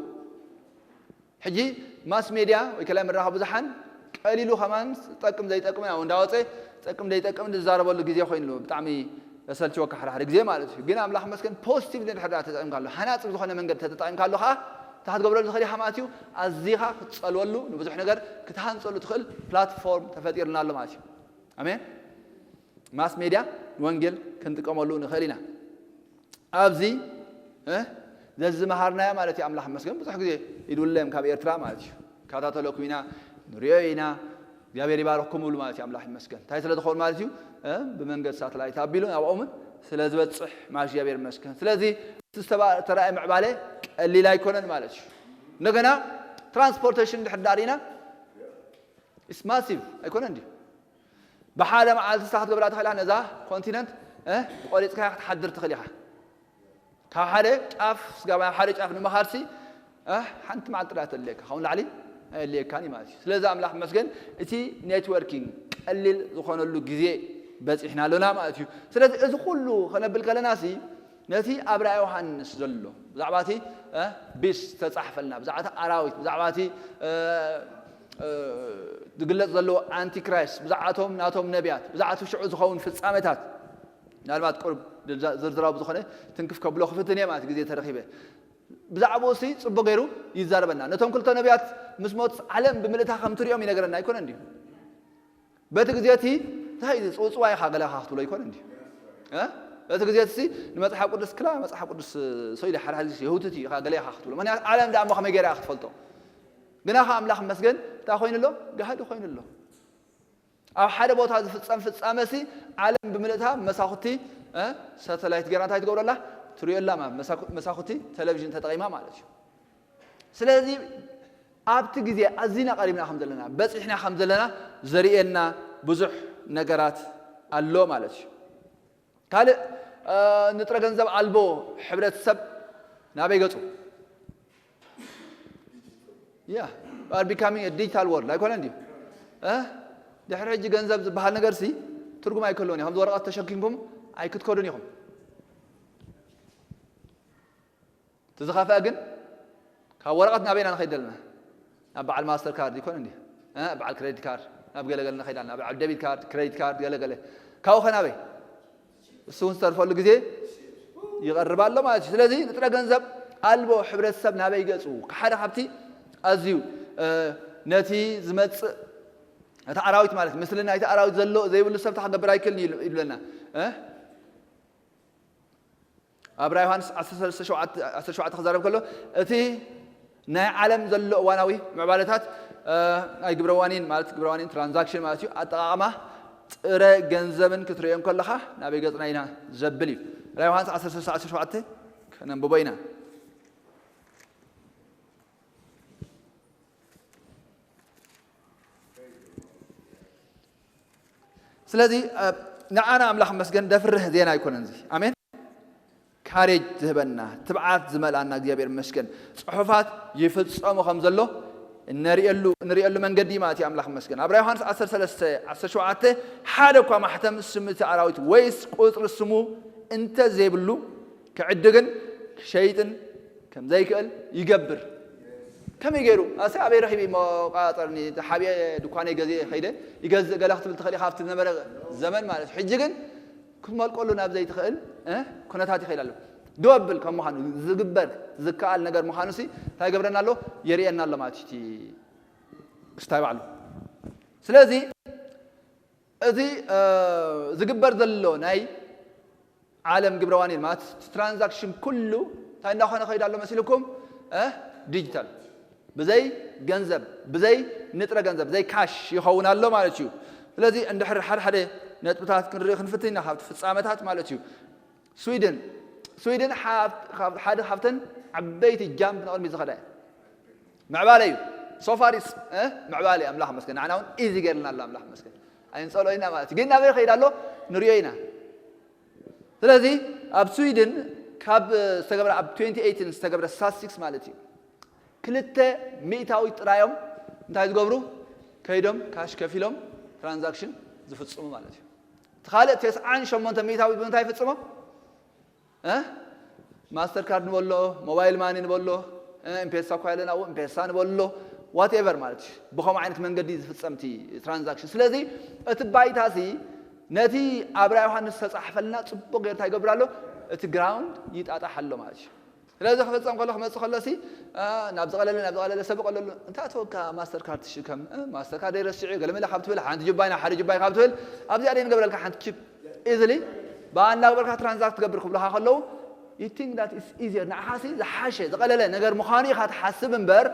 ሕጂ ማስ ሜድያ ወይ ከላይ መራኸቢ ብዙሓን ቀሊሉ ከማን ጠቅም ዘይጠቅም ያው እንዳወፀ ጠቅም ዘይጠቅም ዝዛረበሉ ግዜ ኮይኑሉ ብጣዕሚ የሰልችወካ ሓደ ሓደ ግዜ ማለት እዩ። ግን ኣምላኽ መስገን ፖዚቲቭ እንድሕር ዳ ተጠቂምካሉ ሃናፂ ብዝኾነ መንገዲ ተተጠቂምካሉ ከዓ እንታይ ክትገብረሉ ትኽእል ኢኻ ማለት እዩ። ኣዚኻ ክትፀልወሉ ንብዙሕ ነገር ክትሃንፀሉ ትኽእል ፕላትፎርም ተፈጢርና ኣሎ ማለት እዩ። ኣሜን። ማስ ሜድያ ንወንጌል ክንጥቀመሉ ንኽእል ኢና። ኣብዚ ዘዝመሃርናዮ ማለት እዩ። ኣምላኽ መስገን ብዙሕ ግዜ ይድውለዮም ካብ ኤርትራ ማለት እዩ። ካታተለኩም ኢና ንሪኦ ኢና። እግዚኣብሔር ይባርክኩም ብሉ ማለት እዩ። ኣምላኽ ይመስገን እንታይ ስለ ዝኸውን ማለት እዩ። ብመንገድ ሳተላይት ኣቢሉ ናብኦምን ስለ ዝበፅሕ ማሽ እግዚኣብሔር ይመስገን። ስለዚ ተራእየ ምዕባለ ቀሊል ኣይኮነን ማለት እዩ። እንደገና ትራንስፖርቴሽን ድሕር ዳሪና ኢስ ማሲቭ ኣይኮነ እንዲ ብሓደ መዓልቲ ስታ ክትገብራ ትኽእላ ነዛ ኮንቲነንት ቆሪፅካ ክትሓድር ትኽእል ኢኻ። ካብ ሓደ ጫፍ ስጋብ ሓደ ጫፍ ንምኻድሲ ሓንቲ መዓልቲ ዳ ተድልየካ ካብኡ ላዕሊ ኣየድልየካን እዩ ማለት እዩ። ስለዚ ኣምላኽ መስገን እቲ ኔትወርኪንግ ቀሊል ዝኾነሉ ግዜ በፂሕና ኣሎና ማለት እዩ። ስለዚ እዚ ኩሉ ከነብል ከለና ሲ ነቲ ኣብ ራእይ ዮሃንስ ዘሎ ብዛዕባ እቲ ቢስ ዝተፃሕፈልና ብዛዕባ እቲ ኣራዊት ብዛዕባ እቲ ዝግለፅ ዘለዎ ኣንቲክራይስት ብዛዕባቶም ናቶም ነቢያት ብዛዕባ እቲ ሽዑ ዝኸውን ፍፃመታት ምናልባት ቁርብ ዝርዝራዊ ብዝኾነ ትንክፍ ከብሎ ክፍትን እየ ማለት ግዜ ተረኺበ ብዛዕባኡ ሲ ፅቡቅ ገይሩ ይዛረበና። ነቶም ክልተ ነቢያት ምስ ሞት ዓለም ብምልእታ ከም ትሪኦም ይነግረና ኣይኮነ እንድዩ። በቲ ግዜ እቲ እንታይ እዩ ጽውጽዋይ ኢኻ ገለ ኢኻ ክትብሎ ኣይኮነ እንድዩ። እ? በቲ ግዜ እቲ ንመጽሓፍ ቅዱስ ክላ መጽሓፍ ቅዱስ ሰው ኢለ ሓደ ሓደ ግዜ የህውትት እዩ ኢኻ ገለ ኢኻ ክትብሎ። ምክንያቱ ዓለም ደኣ እሞ ከመይ ገይራ እያ ክትፈልጦ? ግና ኸ ኣምላኽ መስገን እንታይ ኮይኑ ኣሎ? ጋህዲ ኮይኑ ኣሎ። ኣብ ሓደ ቦታ ዝፍጸም ፍጻመሲ ዓለም ብምልእታ መሳኹቲ ሳተላይት ገይራ እንታይ ትገብረላ? ትሪኦ ኣላ ማለት መሳኹቲ ቴሌቪዥን ተጠቒማ ማለት እዩ። ስለዚ ኣብቲ ግዜ ኣዚና ቀሪብና ከም ዘለና በፂሕና ከም ዘለና ዘርእየና ብዙሕ ነገራት ኣሎ ማለት እዩ። ካልእ ንጥረ ገንዘብ ኣልቦ ሕብረተሰብ ናበይ ገፁ? Yeah, we are becoming a digital world ኣይኮነ እንዲዩ? ድሕሪ ሕጂ ገንዘብ ዝበሃል ነገር ሲ ትርጉም ኣይከለውን እዩ። ከምዚ ወረቐት ተሸኪምኩም ኣይክትከዱን ኢኹም። እቲ ዝኸፍአ ግን ካብ ወረቐት ናበይና ንኸይድ ዘለና? ናብ በዓል ማስተር ካርድ ይኮን እንዲ? በዓል ክሬዲት ካርድ ናብ ገለገለ ንኸይድ ኣለና። በዓል ደቢት ካርድ፣ ክሬዲት ካርድ፣ ገለገለ። ካብኡ ኸ ናበይ? እሱ እውን ዝተርፈሉ ግዜ ይቐርብ ኣሎ ማለት እዩ። ስለዚ ንጥረ ገንዘብ ኣልቦ ሕብረተሰብ ናበይ ገፁ? ሓደ ካብቲ ኣዝዩ ነቲ ዝመፅእ እቲ ኣራዊት ማለት ምስልና እቲ ኣራዊት ዘሎ ዘይብሉ ሰብ ክገብር ኣይክእልን ይብለና። ኣብ ራእይ ዮሃንስ ዓሰርተ ሸውዓተ ክዛረብ ከሎ እቲ ናይ ዓለም ዘሎ እዋናዊ ምዕባለታት ናይ ግብረዋኒን ማለት ግብረዋኒን ትራንዛክሽን ማለት እዩ ኣጠቃቅማ ጥረ ገንዘብን ክትሪኦ ከለካ ናበይ ገፅና ኢና ዘብል እዩ። ራእይ ዮሃንስ ዓሰርተ ሸውዓተ ከነንብቦ ኢና። ስለዚ ንዓና ኣምላኽ መስገን ደፍርህ ዜና ኣይኮነን እዚ። ኣሜን። ካሬጅ ዝህበና ትብዓት ዝመልኣና እግዚኣብሔር መስገን። ጽሑፋት ይፍጸሙ ከም ዘሎ እንሪእሉ እንሪእሉ መንገዲ ማለት እዩ። ኣምላኽ መስገን ኣብ ዮሃንስ ዓሰርተ ሰለስተ ዓሰርተ ሸውዓተ ሓደ እኳ ማሕተም ስም እቲ ኣራዊት ወይስ ቁጽሪ ስሙ እንተ ዘይብሉ ክዕድግን ክሸይጥን ከም ዘይክእል ይገብር። ከመይ ገይሩ ኣሰ ኣበይ ረኺቡ መቋፀርኒ ሓብየ ድኳነይ ገዜ ኸይደ ይገዝእ ገለ ክትብል ትኽእል ኢኻ ኣብቲ ዝነበረ ዘመን ማለት እዩ። ሕጂ ግን ክትመልቀሉ ናብ ዘይትኽእል ኩነታት ይኸይድ ኣሎ። ደወብል ከም ምዃኑ ዝግበር ዝከኣል ነገር ምዃኑ ሲ እንታይ ይገብረና ኣሎ? የርእየና ኣሎ ማለት እዩ እቲ ክስታይ ባዕሉ። ስለዚ እዚ ዝግበር ዘሎ ናይ ዓለም ግብረ ዋኒን ማለት ትራንዛክሽን ኩሉ እንታይ እናኾነ ከይድ ኣሎ መሲልኩም? ዲጂታል ብዘይ ገንዘብ ብዘይ ንጥረ ገንዘብ ብዘይ ካሽ ይኸውን ኣሎ ማለት እዩ። ስለዚ እንድሕር ሓደ ሓደ ነጥብታት ክንርኢ ክንፍትን ኢና ካብቲ ፍፃመታት ማለት እዩ። ስዊድን ስዊድን ሓደ ካብተን ዓበይቲ ጃምፕ ንቕድሚት ዝኸዳ እያ። ምዕባለ እዩ። ሶፋሪስ ምዕባለ ኣምላኽ መስገን ንዓና እውን ኢዚ ገይርልና ኣሎ ኣምላኽ መስገን። ኣይንፀሎ ኢና ማለት እዩ። ግን ናበይ ከይድ ኣሎ ንሪኦ ኢና። ስለዚ ኣብ ስዊድን ካብ ዝተገብረ ኣብ ትዌንቲ ኤይቲን ዝተገብረ ስታትስቲክስ ማለት እዩ ክልተ ሚእታዊት ጥራዮም እንታይ ዝገብሩ ከይዶም ካሽ ከፊሎም ትራንዛክሽን ዝፍፅሙ ማለት እዩ። እቲ ካልእ ተስዓን ሸሞንተ ሚእታዊት ብምንታይ ይፍፅሞ? ማስተር ካርድ ንበሎ፣ ሞባይል ማኒ ንበሎ፣ ኤምፔሳ እኳ የለን ኣብኡ ኤምፔሳ ንበሎ ዋትኤቨር ማለት እዩ። ብኸምኡ ዓይነት መንገዲ ዝፍፀም እቲ ትራንዛክሽን። ስለዚ እቲ ባይታ ሲ ነቲ ኣብራ ዮሃንስ ዝተፃሕፈልና ፅቡቕ ጌርታ ይገብር ኣሎ። እቲ ግራውንድ ይጣጣሕ ኣሎ ማለት እዩ። ስለዚ ክፍፀም ከሎ ክመፅእ ከሎ ሲ ናብ ዝቐለለ ናብ ዝቐለለ ሰብ ቀለሉ እንታይ ተወካ ማስተር ካርድ ትሽከም ማስተር ካርድ ይረስዕ እዩ ገለመለ ካብ ትብል ሓንቲ ጅባይ ናብ ሓደ ጅባይ ካብ ትብል ኣብዚኣ ደይ ንገብረልካ ሓንቲ ቺፕ ኢዝሊ ብኣንዳ ግበርካ ትራንዛክት ትገብር ክብልኻ ከለዉ you think that is easier ንዓኻ ሲ ዝሓሸ ዝቐለለ ነገር ምዃኑ ኢኻ ትሓስብ እምበር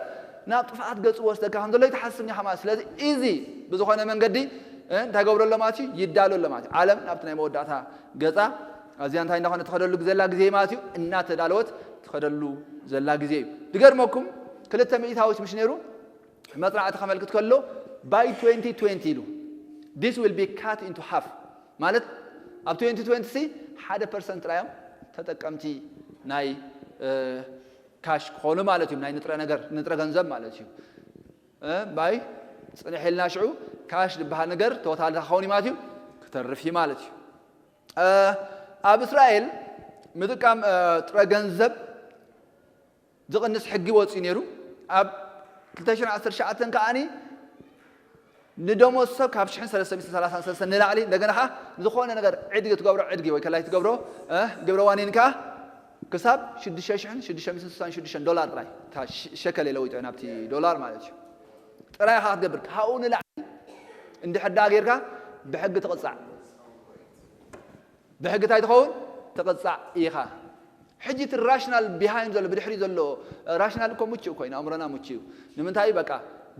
ናብ ጥፍኣት ገፁ ወስደካ ከም ዘሎ ይትሓስብ ኢኻ ማለት ስለዚ ኢዚ ብዝኾነ መንገዲ እንታይ ገብሮ ኣሎ ማለት እዩ ይዳሎ ኣሎ ማለት እዩ ዓለም ናብቲ ናይ መወዳእታ ገፃ ኣብዚኣ እንታይ እንዳኾነ ትኸደሉ ዘላ ግዜ ማለት እዩ እናተዳለወት ትኸደሉ ዘላ ግዜ እዩ ድገርመኩም ክልተ ሚእታዊት ምሽ ነይሩ መፅናዕቲ ከመልክት ከሎ by twenty twenty ኢሉ this will be cut into half ማለት ኣብ twenty twenty ሲ ሓደ ፐርሰንት ጥራዮም ተጠቀምቲ ናይ ካሽ ክኾኑ ማለት እዩ ናይ ንጥረ ነገር ንጥረ ገንዘብ ማለት እዩ ባይ ፅንሕ ኢልና ሽዑ ካሽ ዝበሃል ነገር ተወታሊ ክኸውን ማለት እዩ ክተርፍ እዩ ማለት እዩ ኣብ እስራኤል ምጥቃም ጥረ ገንዘብ ዝቕንስ ሕጊ ወፂኡ ነይሩ ኣብ ክልተ ሽሕን ዓሰርተ ትሽዓተን ከዓኒ ንደሞዝ ሰብ ካብ ሽሕን ሰለስተ ሚእትን ሰላሳን ሰለስተን ንላዕሊ እንደገና ከዓ ዝኾነ ነገር ዕድጊ ትገብሮ ዕድጊ ወይ ከላይ ትገብሮ ግብረ ዋኒን ከዓ ክሳብ ሽዱሽተ ሽሕን ሽዱሽተ ሚእትን ስሳን ሽዱሽተን ዶላር ጥራይ እታ ሸከል የለዊጦ ናብቲ ዶላር ማለት እዩ ጥራይ ኢኻ ክትገብር ካብኡ ንላዕሊ እንድሕር ዳ ጌርካ ብሕጊ ትቕፃዕ ብሕጊ እንታይ ትኸውን ትቕፃዕ ኢኻ ሕጂ እቲ ራሽናል ቢሃይንድ ዘሎ ብድሕሪ ዘሎ ራሽናል እኮ ምቹእ ኮይኑ ኣእምሮና ምቹ እዩ ንምንታይ በቃ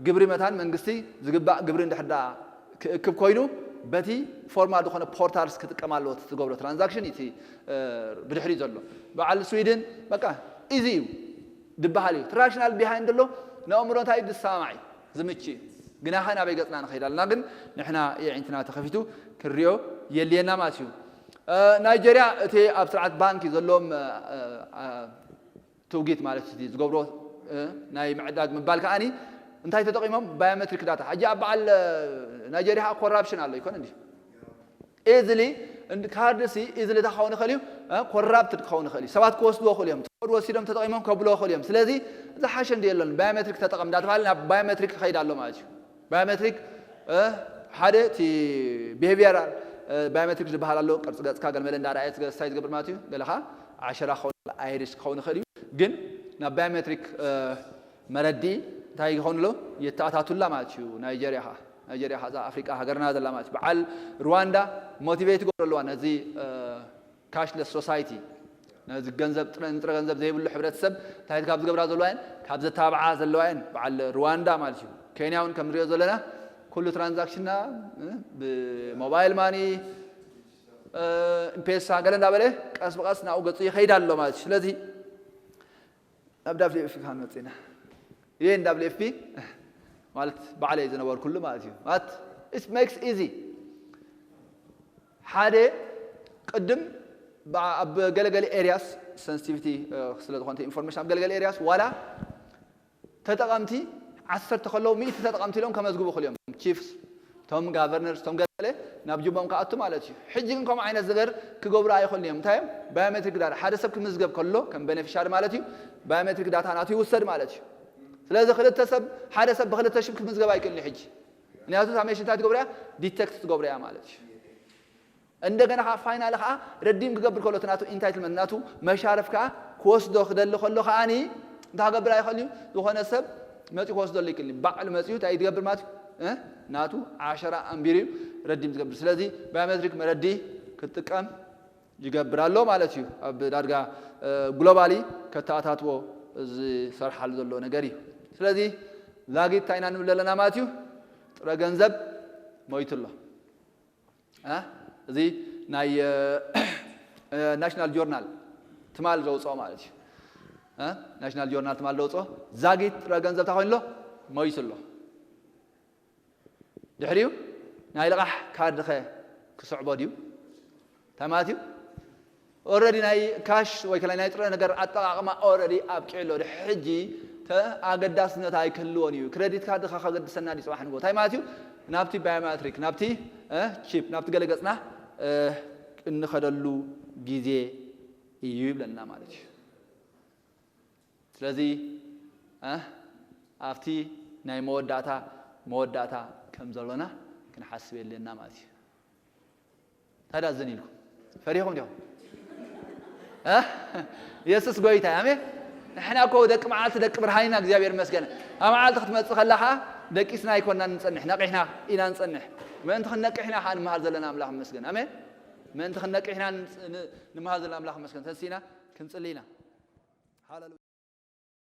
ግብሪ መታን መንግስቲ ዝግባእ ግብሪ እንድሕር ዳ ክእክብ ኮይኑ በቲ ፎርማል ዝኾነ ፖርታልስ ክጥቀም ኣለዎ። እቲ ትገብሮ ትራንዛክሽን እቲ ብድሕሪኡ ዘሎ በዓል ስዊድን በቃ ኢዚ እዩ ዝበሃል እዩ። እቲ ራሽናል ቢሃይንድ ኣሎ ንኣእምሮ እንታይ እዩ ዝሰማማዕ እዩ ዝምች እዩ። ግናኸ ናበይ ገፅና ንኸይድ ኣለና ግን ንሕና የዒንትና ተኸፊቱ ክንሪኦ የድልየና ማለት እዩ። ናይጀርያ እቲ ኣብ ስርዓት ባንክ እዩ ዘለዎም ትውጊት ማለት እቲ ዝገብሮ ናይ ምዕዳግ ምባል ከዓኒ እንታይ ተጠቂሞም ባዮሜትሪክ ዳታ ሕጂ ኣብ በዓል ናይጀርያ ኮራፕሽን ኣሎ ይኮን እንዲ ኢዝሊ ካርድ ሲ ኢዝሊ እንታይ ክኸውን ይኽእል እዩ ኮራፕትድ ክኸውን ይኽእል እዩ ሰባት ክወስድዎ ይኽእሉ እዮም ኮድ ወሲዶም ተጠቂሞም ከብልዎ ይኽእሉ እዮም ስለዚ ዝሓሸ እንዲ የሎን ባዮሜትሪክ ተጠቀም እንዳተባሃለ ናብ ባዮሜትሪክ ክኸይድ ኣሎ ማለት እዩ ባዮሜትሪክ ሓደ እቲ ቢሄቪየራል ባዮሜትሪክ ዝበሃል ኣሎ ቅርፂ ገፅካ ገልመለ እንዳረኣየ ገፅታይ ዝገብር ማለት እዩ ገለኻ ዓሸራ ክኸውን ኣይሪስ ክኸውን ይኽእል እዩ ግን ናብ ባዮሜትሪክ መረዲ እንታይ ይኸውን ኣሎ የተኣታቱላ ማለት እዩ ናይጀሪያ ኸዓ ናይጀሪያ ኸዓ እዛ ኣፍሪቃ ሃገርና ዘላ ማለት እዩ በዓል ሩዋንዳ ሞቲቬት ይገብሩ ኣለዋ ነዚ ካሽለስ ሶሳይቲ ነዚ ገንዘብ ጥረ- ንጥረ ገንዘብ ዘይብሉ ሕብረተሰብ እንታይ ካብ ዝገብራ ዘለዋ እየን ካብ ዘተባብዓ ዘለዋ እየን በዓል ሩዋንዳ ማለት እዩ ኬንያ እውን ከም ንሪኦ ዘለና ኩሉ ትራንዛክሽንና እ፣ ብሞባይል ማኒ እ፣ ኢምፔሳ ገለ እንዳበለ ቀስ ብቀስ ናብኡ ገፁ ይኸይድ ኣሎ ማለት እዩ ስለዚ ናብ ዳብሊው ኤፍ ፒ ክንመፅእ ኢና ይህን ዳብሊው ኤፍ ፒ ማለት ባዕለይ ዝነበርኩሉ ማለት እዩ ማለት it makes easy ሓደ ቅድም ኣብ ገለገለ ኤሪያስ ሰንሲቲቪቲ ስለ ዝኾነ ኢንፎርሜሽን ኣብ ገለገለ ኤሪያስ ዋላ ተጠቐምቲ ዓሰርተ ከለዉ ሚእቲ ተጠቐምቲ ኢሎም ከመዝግቡ ክእል እዮም ቺፍስ እቶም ጋቨርነርስ እቶም ገለገለ ናብ ጅቦም ክኣቱ ማለት እዩ ሕጂ ግን ከምኡ ዓይነት ነገር ክገብሩ ኣይኽእሉን እዮም እንታይ እዮም ባዮሜትሪክ ዳታ ሓደ ሰብ ክምዝገብ ከሎ ከም ቤኔፊሻሪ ማለት እዩ ባዮሜትሪክ ዳታ ናቱ ይውሰድ ማለት እዩ ስለዚ ክልተ ሰብ ሓደ ሰብ ብክልተ ሽም ክምዝገብ ኣይክእልን እዩ ሕጂ ምክንያቱ እታ ሜሽን እንታይ ትገብሮ እያ ዲቴክት ትገብሮ እያ ማለት እዩ እንደገና ከዓ ፋይናል ከዓ ረዲም ክገብር ከሎ እቲ ናቱ ኢንታይትልመንት ናቱ መሻረፍ ከዓ ክወስዶ ክደሊ ከሎ ከዓኒ እንታይ ክገብር ኣይኽእል እዩ ዝኾነ ሰብ መፂኡ ክወስደሉ ይክእል እዩ ባዕሉ መፂኡ እንታይ ትገብር ማለት እዩ እ? ናቱ ዓሸራ ኣንቢሩ እዩ ረዲም ዝገብር ስለዚ ባዮሜትሪክ መረዲ ክትጥቀም ይገብር ኣሎ ማለት እዩ ኣብ ዳርጋ ግሎባሊ ከተኣታትዎ ዝሰርሓሉ ዘሎ ነገር እዩ ስለዚ ዛጊት እንታይ ኢና ንብል ዘለና ማለት እዩ ጥረ ገንዘብ ሞይቱ ኣሎ እ? እዚ ናይ ናሽናል ጆርናል ትማል ዘውፅኦ ማለት እዩ እ? ናሽናል ጆርናል ትማል ዘውፅኦ ዛጊት ጥረ ገንዘብ እንታይ ኮይኑ ኣሎ ሞይቱ ኣሎ ድሕሪኡ ናይ ልቓሕ ካርድኸ ክስዕቦ ድዩ እንታይ ማለት እዩ ኦረዲ ናይ ካሽ ወይ ከላይ ናይ ጥረ ነገር ኣጠቃቅማ ኦረዲ ኣብቂዑ ኣሎ ሕጂ ኣገዳስነት ኣይክህልዎን እዩ ክረዲት ካርድኻ ከገድሰና ድዩ ፅባሕ ንጎ እንታይ ማለት እዩ ናብቲ ባዮሜትሪክ ናብቲ ቺፕ ናብቲ ገለገፅና እንኸደሉ ግዜ እዩ ይብለና ማለት እዩ ስለዚ ኣብቲ ናይ መወዳእታ መወዳእታ ከም ዘሎና ክንሓስብ የድልየና ማለት እዩ ታዲያ ዝን ኢልኩም ፈሪኹም ዲኹም የሱስ ጎይታ ኣሜን ንሕና እኮ ደቂ መዓልቲ ደቂ ብርሃን ኢና እግዚኣብሔር መስገን ኣብ መዓልቲ ክትመፅእ ከላ ከዓ ደቂስና ኣይኮና ንፀንሕ ነቂሕና ኢና ንፀንሕ ምእንቲ ክንነቅሕ ኢና ከዓ ንምሃር ዘለና ኣምላኽ መስገን ኣሜን ምእንቲ ክንነቅሕ ኢና ንምሃር ዘለና ኣምላኽ መስገን ተንሲና ክንፅሊ ኢና ሃሌሉያ